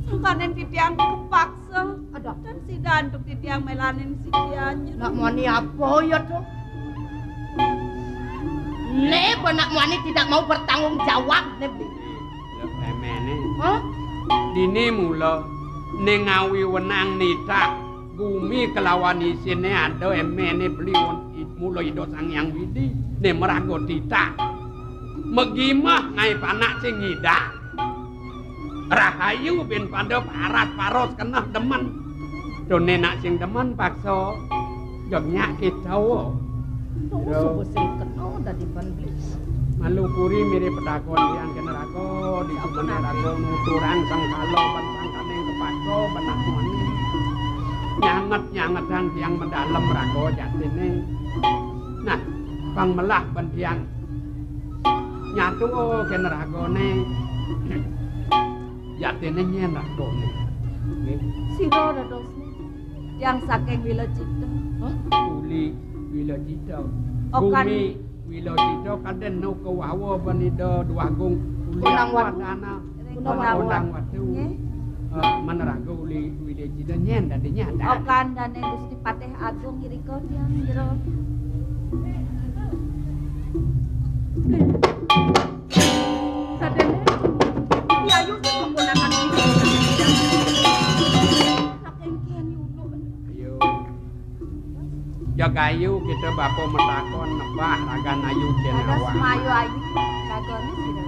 Sangkaning titiang kepaksa. Aduh. Dan sida antuk titiang mélanin sida. Nak muani apa ya to? Né, nak muani tidak mau bertanggung jawab, né, Bli. Lho, éméné. Hah? Dini mula né ngawi wenang nitah bumi kelawan isiné ada éméné Bli won-, i-, mula Ida Sang Hyang Widi né maraga titah. Megimah ngaé panak sing ngidak. Rahayu bin pada paras paros keneh demen. Doné nak sing demen paksa. Jog nyak kita wo. Tunggu subuh sing kena dadi ban blis. Malu kuri mirip pedakon yang kena raga di sumene raga nuturang sangkala ban sangkaning kepaka ban nak muani. Nyanget-nyangetan tiang medalem raga jatine. Nah, pang melah ban tiang nyatu kena ragane. Jatine nyen ragane. Nggih. Sira dados Tiang saking Wilacita. Hah? Uli Wilacita. Okan. Bumi Wilacita kaden no kawawa ban Ida Dwagung Uli Gunang Watu. Wadana. Ring Gunang Watu. Gunang Watu. Nggih. Eh, maneraga Uli Wilacita nyen dadi nyata. Okan dane Gusti Patih Agung irika tiang jero. Sadene Yayu keponakan saking Kian Yunus. Ayo. Jagayu kita bapa metakon nebah ragan ayu cen awak. Semayu ayu ragane sira.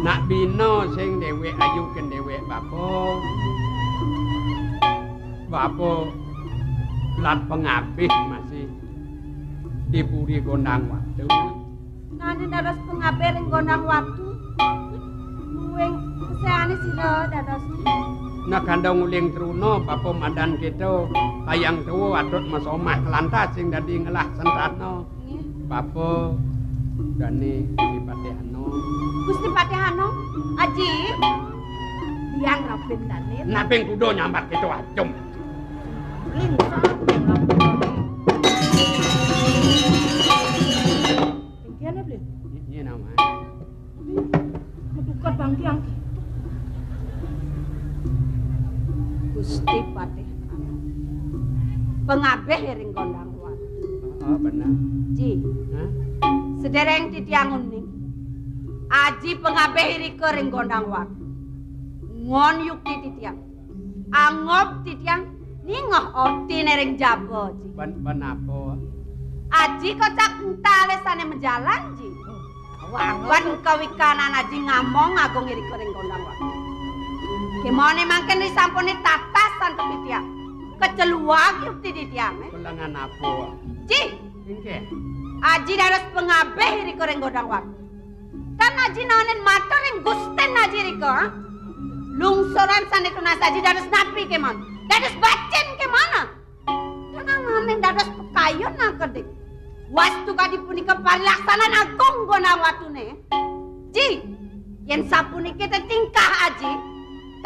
Nak bina sing dewek ayu ken dewek bapa. Bapa lat pengabih masih di puri Gondang Watu. Nani dados pengabih ring Gondang Watu. Luwing kesehane sira dados. Nah, kandang uling truna, bapa madan kita, kayang tuwa atut masomah kelantas sing dadi ngelah sentana. Nggih. Bapa Dane Gusti Patih Anom. Gusti Patih Anom, Aji. Tiang Rabin Dane. Naping kuda nyambat kita acem. Lingsar. Engkene, Bli. Iya nama. Metukat bangkiang. Gusti Patih Anom. Pengabeh ring Gondang Watu. Oh, benar. Ji. Hah? Sedereng titiang uning. Aji pengabeh irika ring Gondang Watu. Ngon yukti titiang. Angob titiang ningeh ortine ring jaba, Ji. Ben, ben apa? Aji kocak entale sane majalan, Ji. Wan kawikanan Aji ngamong agung irika ring Gondang Watu. Kemone mangkin risampune tatas antuk titiang. Keceluag yukti titiang, eh. Kulengan apa? Ji. Engke. Aji dados pengabeh irika ring Gondang Watu. Tan Aji naenin matur ring Gustin Aji rika, ha? Lungsuran sane tunas Aji dados napi kemon? Dados bacin kemon, ha? Tan ngamin dados pakayun, ha, Kedik. Wastu kadi punika parilaksanan agung Gondang Watune. Ji, yen sapuniki te tingkah Aji,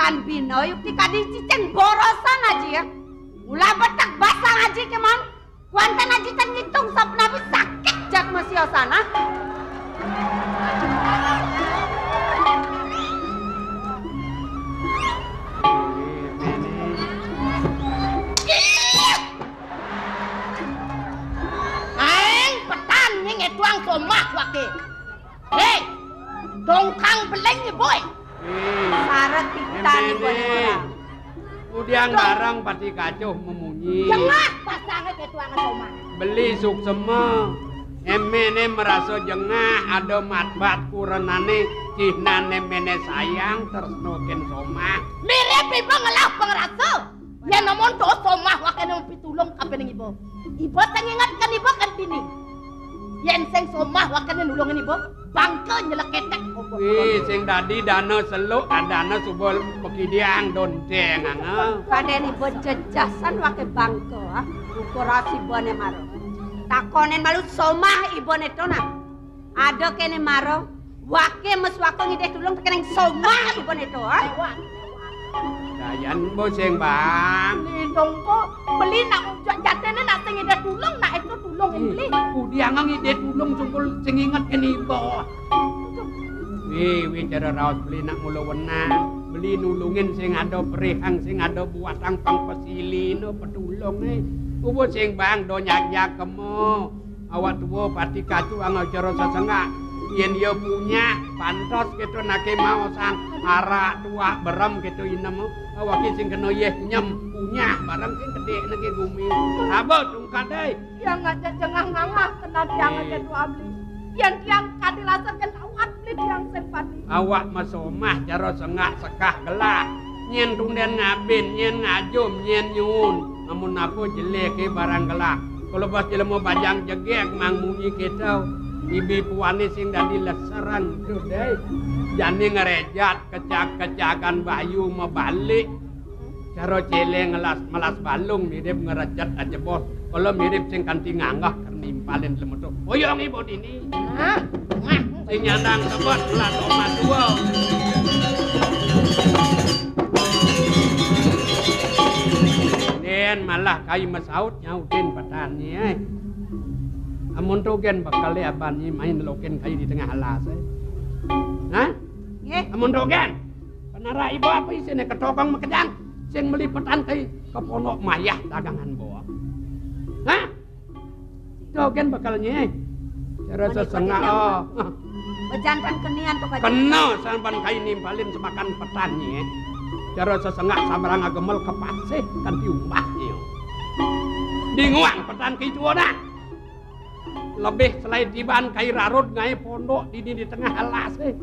tan bina yukti kadi cicing borosan Aji, ya. Mula betek basang Aji kemon. Kuanten Aji ten ngitung sapunapi sakit jatma siosan, ah. Aeng petan nying etuang somah wake. Hei, dongkang beling ibu. Eh, sara kita nih, embene. Budiang bareng pati kacuh memunyi. Jengah pasange ketuangan omah. Beli suksema. Emene merasa jengah, ada matbat kurenane, cihnan emene sayang, tresno ken somah. Mirip ibu ngelah pengerasa. Yen amun to somah wakene pitulung kapining iba. Iba sing inget kan iba kan dini. Yen sing somah wakene nulungin iba, bangka nyeleketek opo. Wih, sing dadi dana seluk, adana suba pekidiang donteng, ah. Paden iba jejasan wake bangka, ah. Ukur asibane maro. Takonen malu somah ibane to, nah. Ada kene maro, wake meswaka ngidih tulung tekening somah ibane to, ah. Dayan bo sing bang. Ni dongko, beli nak ja-, jatene nak sing ngidih tulung, nak itu tulung. Ih, beli. Udiang ngidih tulung sungkul sing inget kene iba. Wih, wih, cara raos beli nak mula wenang. Beli nulungin sing ada perihang, sing ada buatang pang pesilina petulunge. Ubo sing bang do nyajak kemo. Awak tua pati kacu angau cara sesengak. Yen ya punya, pantos gitu nake mau sang arak tuak berem gitu inem. Awake sing kena yeh nyem punya barang sing gede nake gumi. Abo tungkat deh. Tiang aja jengah ngangah kena tiang aja dua beli. Yen tiang kadi rasa ken awak beli tiang sing pati. Awak mesomah cara sengak sekah gelah. Nyen tunden ngabin, nyen ngajum, nyen nyuun. Amun apa jeleke barang gelah. Kalau bos jelema bajang jegeg mang munyi kita. Bibi puane sing dadi leseran tuh deh. Jani ngerejat kecak-kecakan bayu mebalik. Cara celeng ngelas melas balung mirip ngerejat aja bos. Kalau mirip sing kanti nganggah ker nimpalin lemetuk. Oyong ibu dini. Nah, nah. Sing nyandang tebet melas omat dua. Den malah kai mesaut nyautin petani, eh. Amun to gen bekale abanyi main lokin kai di tengah alas, eh. Hah? Nggih. Amun to gen. Penara ibu apa isine ketokong makejang sing meli petan kai ke pondok mayah dagangan bawa. Hah? Dogen bakal nyeh. Cara sesengak, oh. Bejantan kenian to kaji. Kena sampan kai nimpalin semakan petan nyeh. Cara sesengak sabrang agemel kepasih kan diumbah nyeh. Dinguang petan kitu dah. Lebih selain tiban kai rarud ngai pondok dini di tengah alas, eh.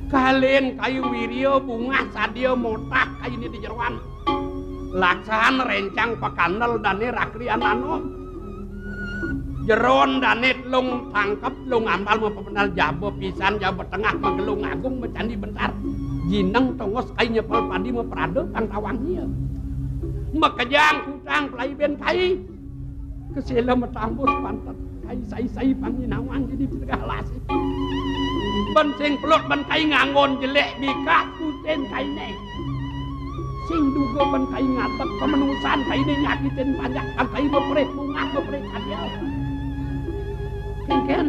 Kalin kayu wiria bungah sadia motah kai ini di jeroan. Laksan rencang pakandel dane rakrian anom. Jeron dane telung tangkep, telung ambal mapependal jaba pisan, jaba tengah, magelung agung, macandi bentar. Jineng tongos kai nyepel padi maprada kang tawang nia. Makejang kutang pelai ben kai. Kesela matambus pantet. Sai-sai panginawan di tengah las. Ban sing pelut ban kai nganggon jelek bikas kucing kaine. Sing duga ban kai ngadeg kamenusan kaine nyakitin panjak ban kai beperih bungat beperih kadia. Kengken.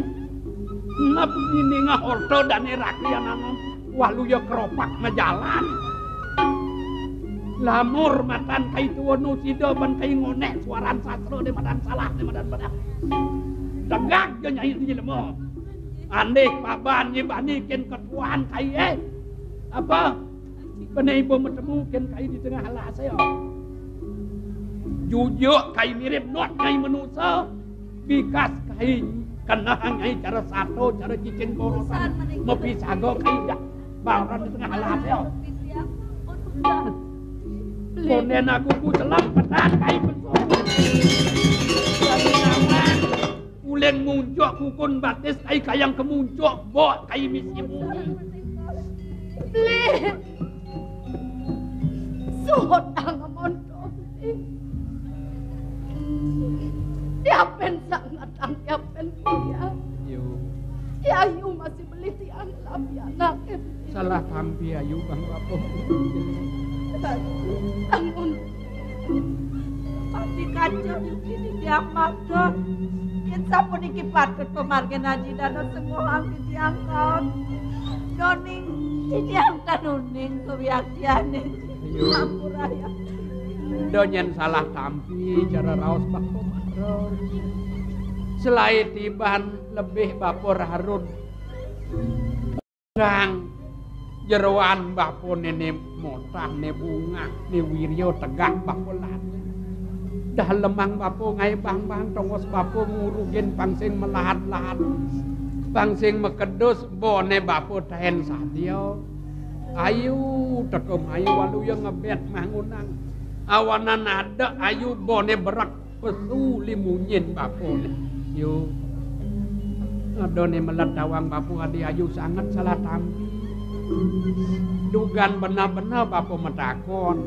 Ngap ini ngah orta dane rakrian anom. Waluya keropak majalan. Lamur matan kai tuwa nu sida ban kai ngonek suaran sastra de madan salah de madan benar. Tegak je nyai di lemo. Andih paban nyibani ken ketuan kai eh. Apa? Bene ibu metemu ken kai di tengah alas ya. Jujuk kai mirip not kai manusa. Bikas kai kenehang ai cara sato, cara cicing borosan. Mapisaga kai jak baran di tengah alas ya. Konden aku ku selam petan kai bentuk. Lalu nawan uling muncuk kukun batis kai kayang kemuncuk bok kai misi muni. Beli. Suhut angamon. Diapen sangat anggapen dia. Yo. Yayu masih beli tiang labi anak. Salah tampi ayu bang bapak. Bangun. Pati kaca di sini dia makan. Kita pun iki patut pemargen haji dana semua angki tiang kaon. Noning, iki angka nuning kewiaktiane. Ayo. Ampura ya. Ndo nyen salah tampi cara raos bapa marep. Selae tiban lebih bapa rarud. Kang jeroan bapa nene motah ne bungah ne wirya tegak bapa lani. Dah lemang bapa ngae bang-bang tongos bapa ngurugin pang sing melahat-lahat. Pang sing makedus bone bapa taen sadia. Ayu teka mai waluya ngebet mah ngunang. Awanan ada ayu bone berek pesu limunyin bapone. Yo. Adone melet dawang bapu adi ayu sanget salah tampi. Dugan benar-benar bapu matakon.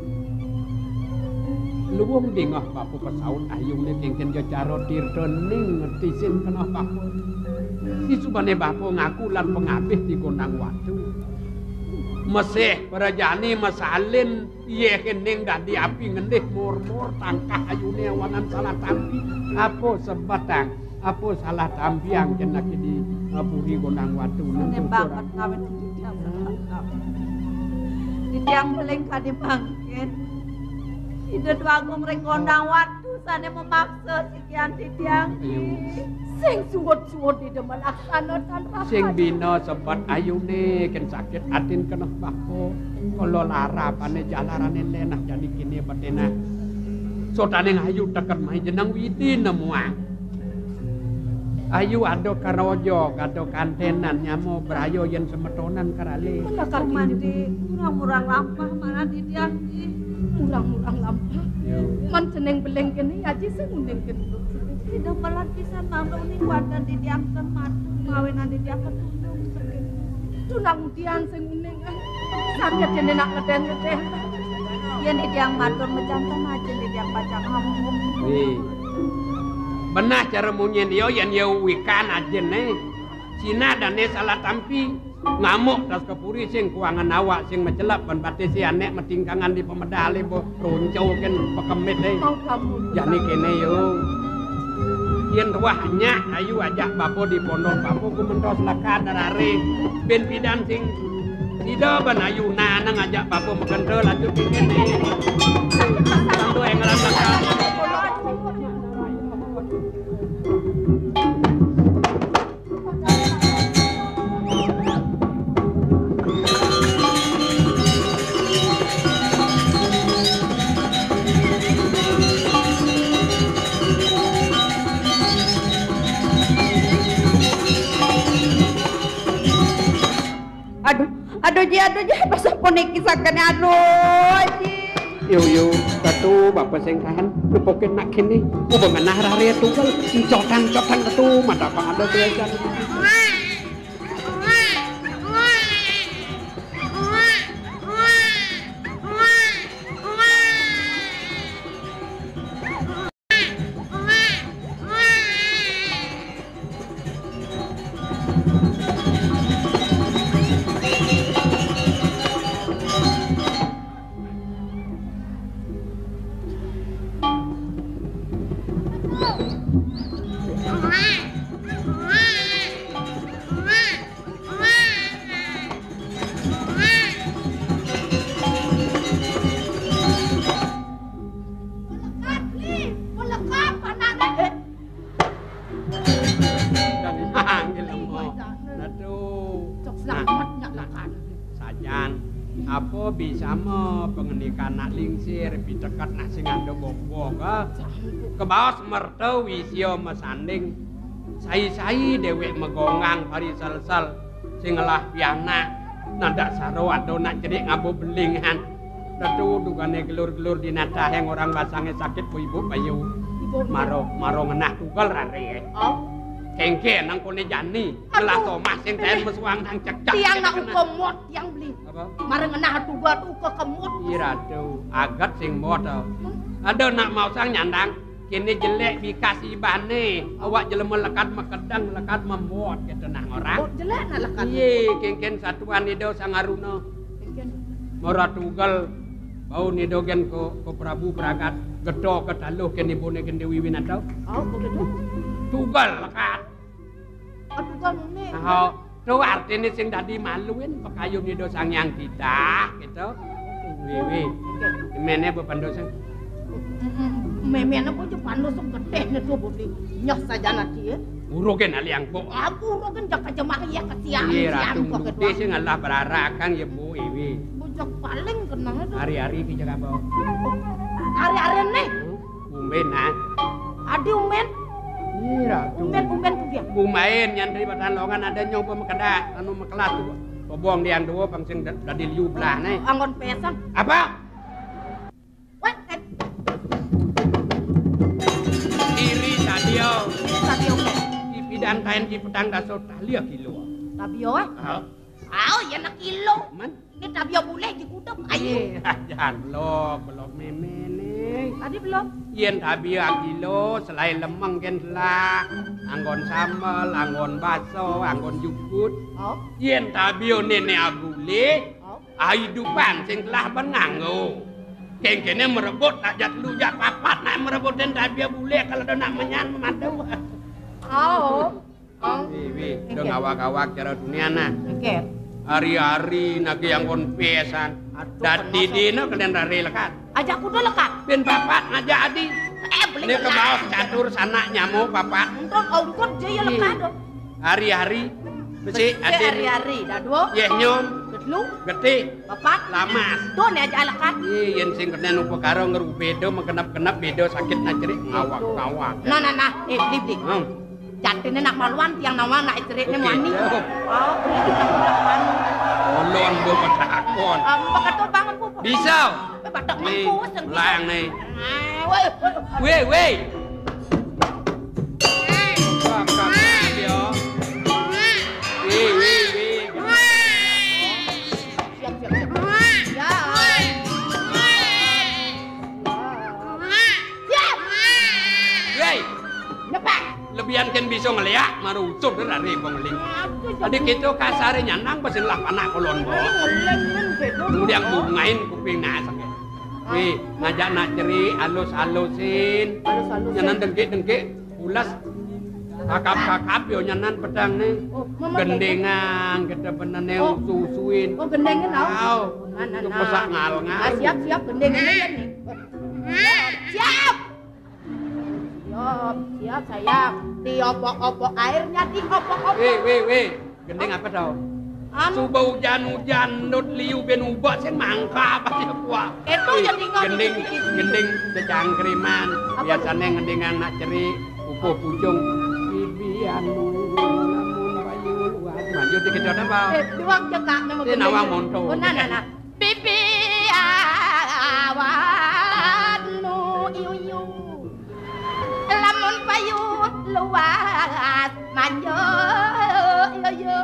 Luwung dingeh bapu pesaut ayune kengken ja cara tirta ning ngetisin keneh bapu. Disubane bapu ngaku lan pengabih di gondang watu. Mesih prajani masalin, iye kening dadi api ngendih mur-mur tangkah ayune awanan salah tampi. Apa sebatang? Apa salah tampiang jenake di, eh, puri gondang watu? Sene banget ngawit titiang. Titiang beling kadi mangkin. Ida Dwagung ring gondang watu sane memaksa sikian titiang. Ayo. Sing suwud-suwud ida malaksana tan rapat. Sing bina sebet ayune ken sakit atin keneh bapa. Kala larapane jalarane lenah jani kene betenah. Sotaning ayu teken mai jeneng Widi nemuang. Ayu ada karaja, ada kantenan nyama braya yen semetonan karale. Mula kaki mandi, murang-murang lampah mana di tiang ki. Murang-murang lampah. Yo. Man jeneng beleng kene aji sing uning kene. Ida melat pisan nang uning wadan di tiang kan madu, mawinan di tiang kan tunung sakit. Tunang udian sing uning. Sakit dene nak ngeden-ngeden. Yen di tiang matur mecanten aja di tiang pacang ngomong. Wih. Benah cara munyin yo yen yo wikan ajene. Cina dane salah tampi. Ngamuk tas kepuri sing kuangan awak sing mecelep ban batisi anek metingkangan di pemedale bo ronco ken pekemit e. Jani kene yo. Yen tuah nyak ayu ajak bapa di pondok bapa ku mentos lekat darare ben pidan sing sida ban ayu nanang ajak bapa megenta lanjut kene. Tando engelan lekat. Aduh, aduh ji, aduh ji, pasal puniki sakene, aduh ji. Yo, yo, katu bapa sing kahan, lupukin nak kini, uba ngenah rare tunggal, encotang-encotang katu, mata pang ada tulisan. Lingsir, piteket nak sing ada bobok, ah. Kebaos merta wisya masanding. Sai-sai dewek magongang pari selsel. Sing ngelah pianak. Nadak saro ada nak cerik ngaba belingan. Tetu dugane gelur-gelur di natah yang orang basangnya sakit bu ibu bayu. Maro, maro ngenah tugal rare, eh. Oh. Kengke nang kone jani. Ngelah somah sing taen mesuang nang cekcak. Tiang nak uka mot, tiang beli. Apa? Mara ngenah tugal tu uka kemot. Iya, Ratu. Agat sing mot, oh. Ada nak mau sang nyandang. Kene jelek bikas ibane. Awak jelema lekat makedeng, lekat mamot gitu nah orang. Oh, jelek nak lekat. Iye, kengken satuan ida Sang Aruna. Kengken. Mara tugal bau nido gen ko, ko Prabu Pragat. Geto ke taluh ken ibune gen Dewi Winata. Oh, begitu. Tugal lekat. Aduh, kan ini. Nah, tu artine sing dadi maluin pekayun Ida Sang Hyang Titah, gitu. Wiwi. Oke. Mene bepandu sing. Memene apa aja pandu sing gedene tuh, Budi. Nyah saja nanti, ya. Urukin aliang, Bu. Aku urukin jaga jemah iya kesiangan, iya, siang Ratu kok Mudi kedua. Sing ngalah berarakan, ya, Bu, Iwi. Bujak paling kenang itu. Hari-hari ki jaga, Bu. Hari-hari nih. Hmm? Umben, ah. Adi umben. Ih, Ratu. Umben, umben tuh dia. Bumain nyantri batan longan ada nyoba mekedak, anu mekelas tuh. Kobong diang dua, pang sing da-, dadi liu belah, nih. Anggon pesang. Apa? Weh, eh. Iri sadio. Iri sadio, weh. Di pidan kain di petang daso talia kilo. Tabio, eh? Ah. Au, ya nak kilo. Man? Ini tabia boleh dikutuk, ayo. Eh, jangan belum, belum memene. Tadi belum? Yen tabia kilo, selain lemeng ken telah, anggon sambel, anggon baso, anggon jukut. Oh. Yen tabia nenek agule, oh, aidupan sing telah benanggo. Kengkene merebut tak jat lu jat papat nak merebutin tabia bule kalau ada nak menyan memadu. Oh. Oh. Wi, wi, udah ngawak-ngawak cara dunia nah. Oke. Hari-hari nagi anggon pesan. Aduh, dadi dina kalian rare lekat. Ajak kuda lekat. Ben papat ngajak adi. Eh, beli. Ini kebaos catur sanak nyamo papat. Untuk ongkot jaya lekat. Hari-hari besi adi. Hari-hari, dah dua. Yeh nyom. Gedlu. Gede. Papat. Lamas. Tuh nih aja lekat. Ih, yen sing kena upakara ngeru beda, mengkenap-kenap beda sakit nak cerik ngawak-ngawak. Nah, nah, nah. Eh, beli, beli. Hmm. Jatine nak maluan tiang nawang nak cerik ne mani. Oh, ulun bu petakon. Apa kata bangun bu? Bisa. Batak mengkus yang bisa. Lang nih. Woi, woi. Weh, weh. Wah, kamu yo. Weh, weh, weh. Siap, siap, siap. Ya. Siap. Weh. Nyepak. Lebihan ken bisa ngeliak, marucut dari pengeling. Tadi kita kasare nyanang pesin lah panak kolon bo. Kemudian bungain kuping nasak. Wi, ngajak nak cerik, alus-alusin. Alus-alusin. Nyanan dengkik-dengkik, ulas. Kakap-kakap yo nyanan pedang nih. Oh, mama gendengan, kita benene usu-usuin. Oh, gendengan, au. Au. Nah, nah, nah. Pesak ngal-ngal. Ah, siap, siap, gendengan aja nih. Siap. Siap, siap, sayang. Diobok-obok airnya, diobok-obok. Weh, weh, weh. Gending apa tau? Anu. Suba ujan-ujan, ndut liu ben ubak sing mangka apa ya, Puak? Itu jadi nggak gending, dikit-dikit. Gending jejangkriman. Apa? Biasanya ngendingan nak cerik, upuh pucung. Bibi anu, lamun payu luas. Maju dikit, ada apa? Eh, duang cekak nama gending. Nawang monto. Oh, nah, nah, nah. Bibi awan nu iu-iu. Lamun payu luas manjo, yo, yo.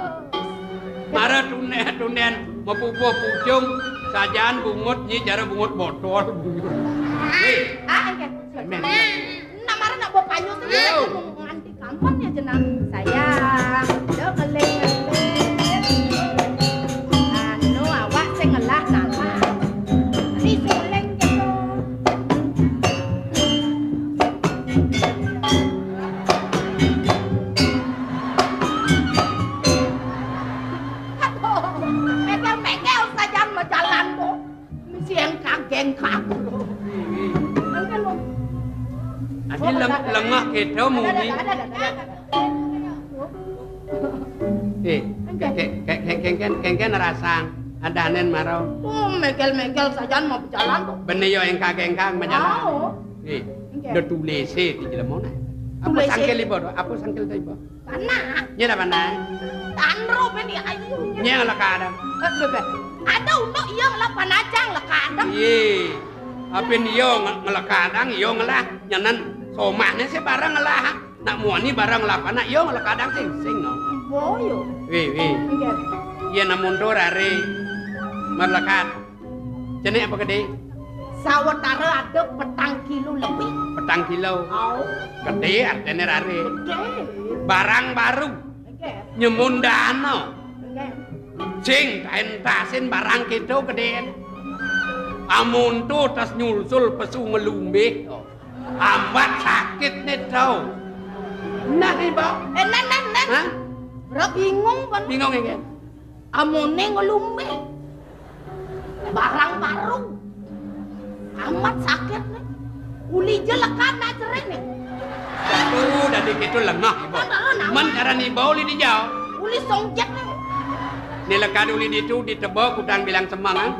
Mara tunen-tunen mapupuh pucung, sajaan bungut nyi cara bungut botol. Wih. Ah, iya. Amin. Nah, mara nak bawa payu tuh, yo, ya, nganti kampung ya, jenang. Sayang, yo, ngeling-ngeling. Anu, awak sing ngelah, nah. Ini suling gitu. Aduh, megel-megel saja mau jalan, Bu. Mesti engkak-engkak. Engkak, lo. Adi leng-, lengah kita muni. Ada, ada, ada, ada, ada. Eh, ke-, ke-, ke-, ke-, kengken, kengken rasang. Adanen maro. Oh, megel-megel sajan mau berjalan kok. Bene yo engkang-engkang majalan. Oh. Eh, nggih. Nda tulise di jelema nah. Apa sangkil iba to? Apa sangkil to iba? Panah. Nyela panah. Tanro ben ya ayu. Nyela kadang. Eh, lho, Beh. Ada untuk iya ngelah panah aja ngelah kadang. Iya. Apin iya nge-, ngelah kadang, iya ngelah nyanan somahne sih barang ngelah. Nak muani barang ngelah panah, iya ngelah kadang sing, sing no. Boyo. Wi, wi. Nggih. Iya namun to rare merlekat. Jenek apa gede? Sawetara ada petang kilo lebih. Petang kilo. Au. Gede artine rare. Gede. Barang baru. Nggih. Nyemun dana. Nggih. Sing taentasin barang kita gedeen. Amun to tas nyulsul pesu ngelumbih. Ambat sakit ne to. Nah, Ibu. Eh, nah, nah, nah. Hah? Ora bingung kon. Bingung iki. Amone ngelumbih. Barang baru. Amat sakit ne. Uli je lekat nak cerik ne. Aduh, dadi gitu lengah, Ibu. Padahal nama. Men karan Ibu uli dijau. Uli songjet ne. Ni lekat uli ditu diteba kudang bilang semangan.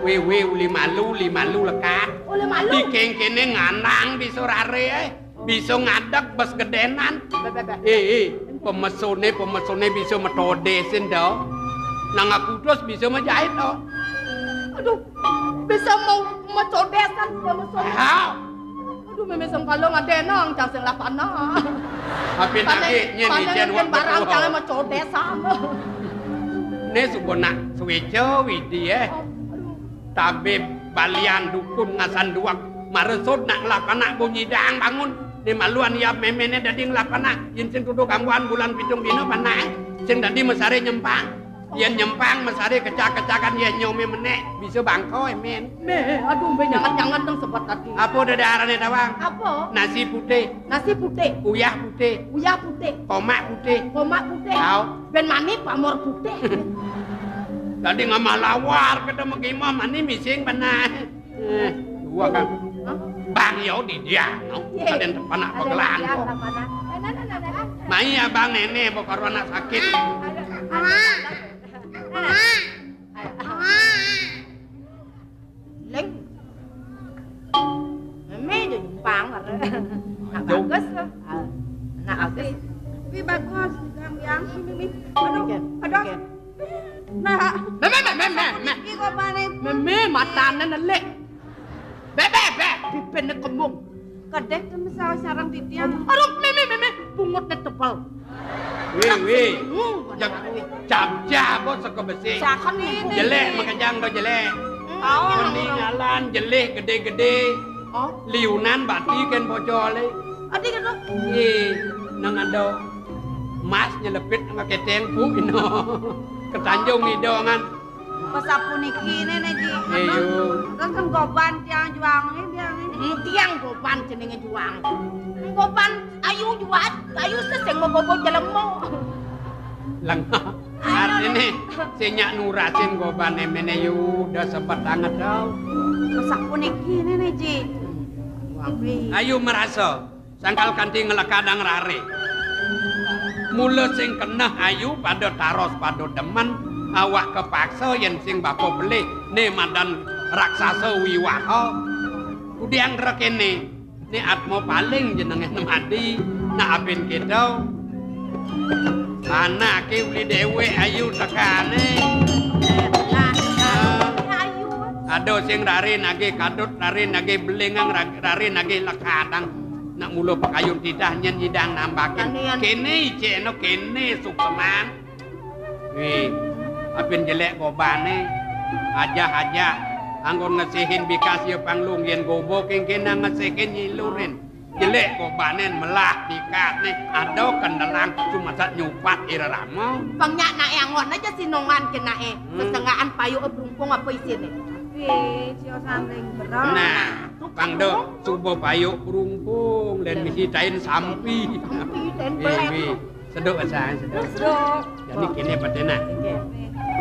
Wewe uli malu, uli malu lekat. Uli malu. Dikengkene ngandang bisa rare, eh. Bisa ngadeg bes gedenan. Be, be, be. Eh, eh, pemesone, pemesone bisa metodesin dah. Nang aku terus bisa menjahit dah. Aduh, bisa mau mecodesan pemesone. Ah. Aduh, meme sengkala ngadena ang cang sing lapana. Tapi tadi nyen ijen waktu barang cang mecodesan. Ne subo nak suweca widi, eh. Aduh. Tabib balian dukun ngasan duak maresud nak ngelap anak bunyi dang bangun. Ni maluan iya memene dadi ngelap anak. Yen sing tuduh gangguan bulan pitung dina panak, eh. Sing dadi mesare nyempang. Yen nyempang mesare kecak-kecakan yen nyome menek bisa bangko, eh, men. Meh, aduh, mbe nyangat-nyangat dong sebab tadi. Apa dadarane tawang? Apa? Nasi putih. Nasi putih. Uyah putih. Uyah putih. Komak putih. Komak putih. Tau. Ben mani pamor putih. Tadi ngamah lawar kata megimah mani mising panah. Eh, dua kan. Hah? Bang yo di dia, no. Iya. Ada yang depan apa gelang. Mai abang nene bokor anak sakit. Aduh, aduh, aduh. Ling. Meme je nyumpang. Nah, bagus loh. Ah, nah, bagus. Tapi bagus, Gang Biang. Meme. Aduh, aduh. Nah. Meme, meme, meme, meme. Iki kok paling. Meme, matane nelik. Bebe, be, bibirne kembung. Kedek temen saus sarang titiang. Aduh, meme, meme, pungutne tebal. Wi, wi. Hmm, jak, bener, wi. Jam-jam apa saka besi. Saken niku. Jelek makejang to jelek. Hmm. Taun. Keningalan jelek gede-gede. Oh. Liunan bati ken bocole. Adi kena. Iya, nang ada emas nyelepit nang keteng bu ino. Ketanjung idongan. Pesapuniki nene, Ji. Iya. Terus kan goban tiang juang ini biar ini. Hmm, tiang goban jenenge juang. Goban ayu juat, ayu sesing mau gobo jelemo. Lengah. Artine sing nyak nurasin gobane mene yu udah sempat banget tau. Pesapuniki nene, Ji. Ayu merasa. Sangkal kanthi nglekadang rare. Mula sing keneh ayu pada taros pada demen, awak kepaksa yen sing bapa pelih ne madan raksasa wiwaha. Kudiang rekene, ne atma paling jenenge nemadi, nak apin kita. Anake uli dewek ayu tekane. Ayu. Ada sing rare nagih kadut, rare nagih belingang, ra-, rare nagih lekadang. Nak mula pakayun titah nyen nyidang nambakin. Kene icekno, kene sukseman. Wih, apin jelek gobane. Ajah-ajah. Anggon ngesihin bikas ya panglung yen gobo kengkene ngesihin nyilurin. Jelek gobanen melah bikasne. Ada kendelang cuma sat nyupat irama. Pengyak nak angon aja sinongan kenae. Hmm. Sesengaan payuke brungkung apa isine? Wih, siosan ring beras. Nah, Pang do, suba payuk brungkung, len misi tain sampi. Sampi, tain. Wi, wi. Seduk asal, seduk. Seduk. Jadi kene petena. Nggih.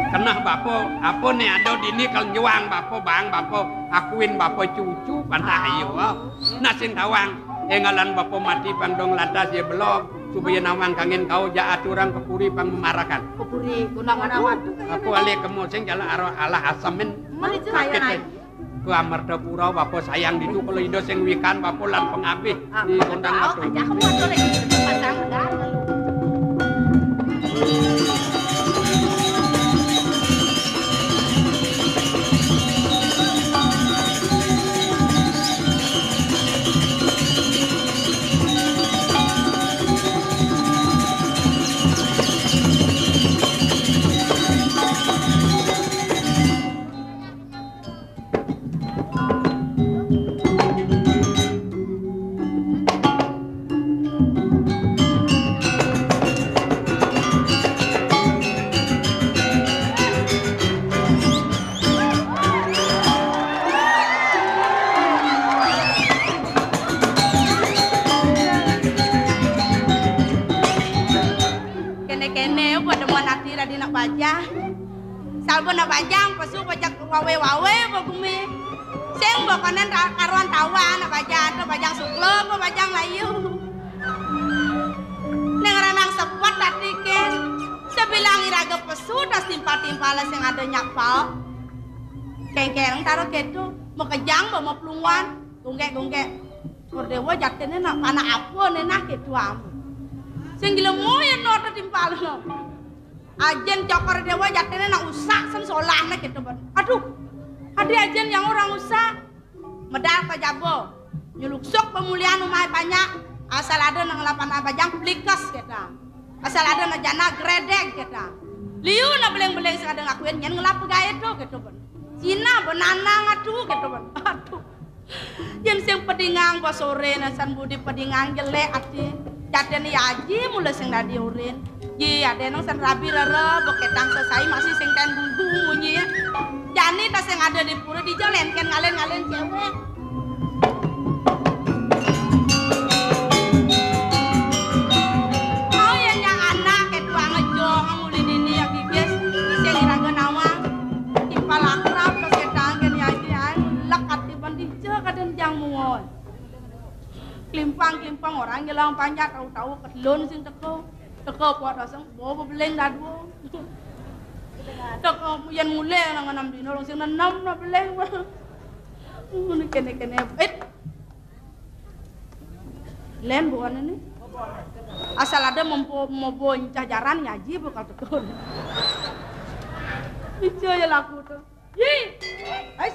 Kenah bapa, apa ne ada dini kal nyuang bapa, bang bapa, akuin bapa cucu, pantah ayo. Nah sing tawang, engalan bapa mati pang dong lantas ya belum, supaya nawang kangen kau ja aturang ke puri pang memarakan. Ni guna-guna watu. Aku alih kemo sing jala aro alah asemin. Mali sakit, kaya eh. Ku Amartapura, bapa sayang ditu kala Ida sing wikan, bapa lan pangabih. Ah, di kondang tahu, watu. Ajak kamu atuh lagi pasang dah. Kene-kene, pademen ati dadi nak bajang. Salba nak bajang, pesu pajak wawe-wawe, apa gumi. Sing ba konen ra-, karuan tawa nak bajang, ada bajang sukla, apa bajang layu. Ning ranang sepet ati ken. Sebilang iraga pesu, tas timpal-timpal sing ada nyapal. Kengkeng taro keto, makejang ba maplunguan, gunggek-gunggek. Cokor Dewa jatine nak panak apa ne nah keto amu. Sing gila moyen no tetimpal no. Ajin Cokor Dewa jatine nak usak sen solahne keto ban. Aduh, adi ajin yang orang usak. Medal ka jaba. Nyuluksuk pemulihan umai banyak. Asal ada nak ngelap anak bajang plikes kita. Asal ada nak jana gredeg kita. Liu nak beling-beling sing ada ngakuin nyen ngelap pegae tu keto ban. Cina benanang atu keto ban. Aduh. Yen sing pedingang ba sore na san budi pedingang jelek ati. Jaten ya aji mula sing dadi urin. Ji ade nang san rabi rara beketang sesai masih sing ten gugu munyi. Jani ta sing ada di pura di jalen ken ngalen-ngalen cewek. Mau ya nya anak ketua ngejong nguli nini ya gigis sing iraga nawang. Timpal akrab kesetang ken ya aji ai lek ati. Pandija kadén jang muwon. Klimpang-klimpang orang nyelang panjat, tahu-tahu kedlon sing teko. Teko kuat raseng, bawa bebeleng dadua. Teko yen mulai nang enam dino, orang sing nenem na beleng. Mun kene-kene, eh. Len bukan ini. Asal ada mempo-, mobo incah jaran nyaji bakal teko. Ijo ya laku tuh. Woi, eh.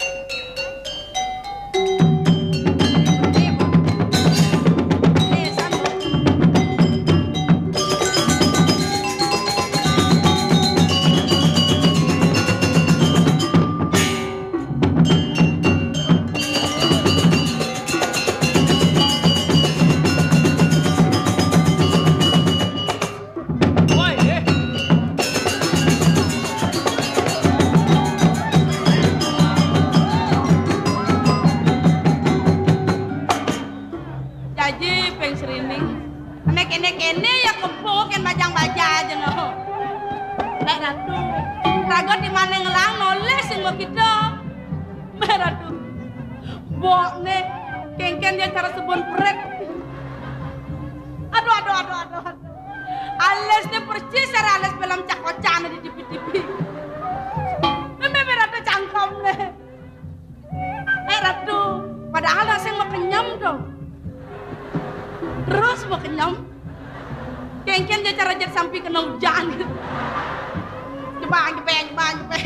Jaji ping serining. Nek kene-kene ya kempuk yang bajang-baja aja no. Lek Ratu, raga di mana ngelang noleh sing mau kita. Meh Ratu. Bok ne, kengken dia cara sebon pret. Aduh, aduh, aduh, aduh, aduh. Alis ne persis cara alis film Cak Kocan di T V-T V. Meh, meh, Ratu cangkem ne. Eh, Ratu, padahal rasanya mau kenyam tuh. Terus mau kenyam. Kengken dia cara jet sampai kena hujan. Jebak, jebak, jebak, jebak.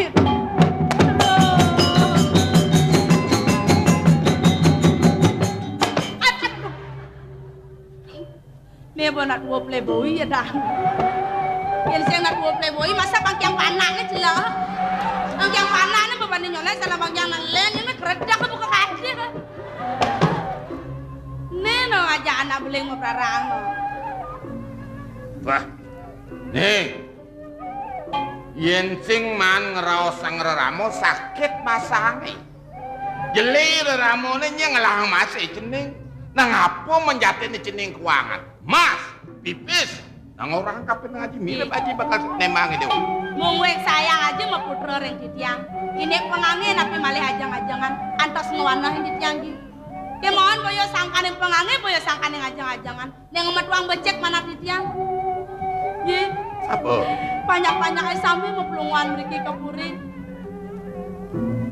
Aduh. Nih, bo nak dua playboy ya dah. Yang saya nak dua playboy, masa bangkiang panak ni cila. Bangkiang panak ni beban ni nyolai salah bangkiang nak len ni keredak ke buka kaji ke. Nih no aja anak beling mau perarang no. Wah, nih. Yen sing man ngraos sang reramo sakit masange. Jeli reramone nyeng ngelah mas e cening. Nang apa menjatine cening kuangan? Mas, pipis. Nang orang kapan ngaji mirip aji bakal nemang itu. Mung wek sayang aja mau putra ring titiang. Ini pengange napi malih ajang-ajangan antos ngewanah ring titiang ji. Kemauan boyo sangkaning pengange boyo sangkaning ajang-ajangan. Ning metuang becik manah titiang. Nggih. Apa? Banyak-banyak ae sami maplunguhan mriki ka puri.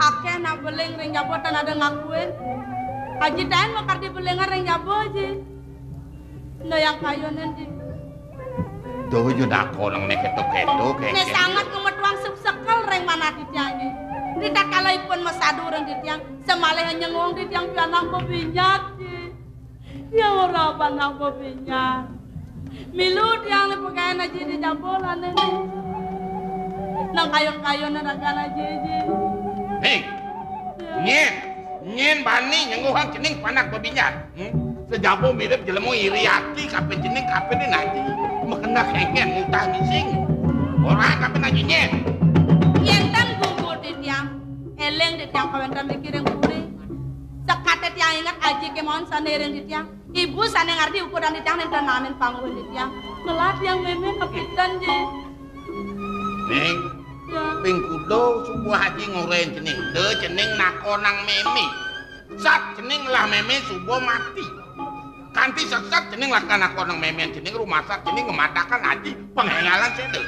Akeh nak beling ring jaba tan ada ngakuin. Aji taen makardi belingan ring jaba, Ji. Nah, yang kayunen, Ji. Tuh, yo nak nang nek keto-keto, kek. Nek sanget ngemetuang sep-, sekel ring manah titiang, Ji. Di tatkala ipun masadu ring titiang, samalih nyengung titiang pianak bebinjat, Ji. Tiang ora panak bebinjat. Milu tiang ni pagaen aji di jaba lane ni. Nang kayun-kayun ragan aji, Ji. Hei, nyén, nyén bani nyengguhang cening panak bebinjat. Hmm? Sejaba mirip jelema iri ati, kapen cening, kapen ni naji. Makena kengken ngutah ngising. Ora kapen aji nyén. Yén tan gugur titiang, eling titiang kawéntenan mriki ring puri. Sekate tiang inget aji kemawon sane ring titiang. Ibu sane ngardi ukuran titiang nenten namen pangulih titiang. Ngelah tiang mémé kapidan, Ji. Ning, ya. Ping kuda suba aji ngorahin cening. Da cening nakonang mémé. Sat cening ngelah mémé suba mati. Kanti sesat cening lakar nakonang mémé cening, rumasat cening ngemadakan aji pengéngalan séda.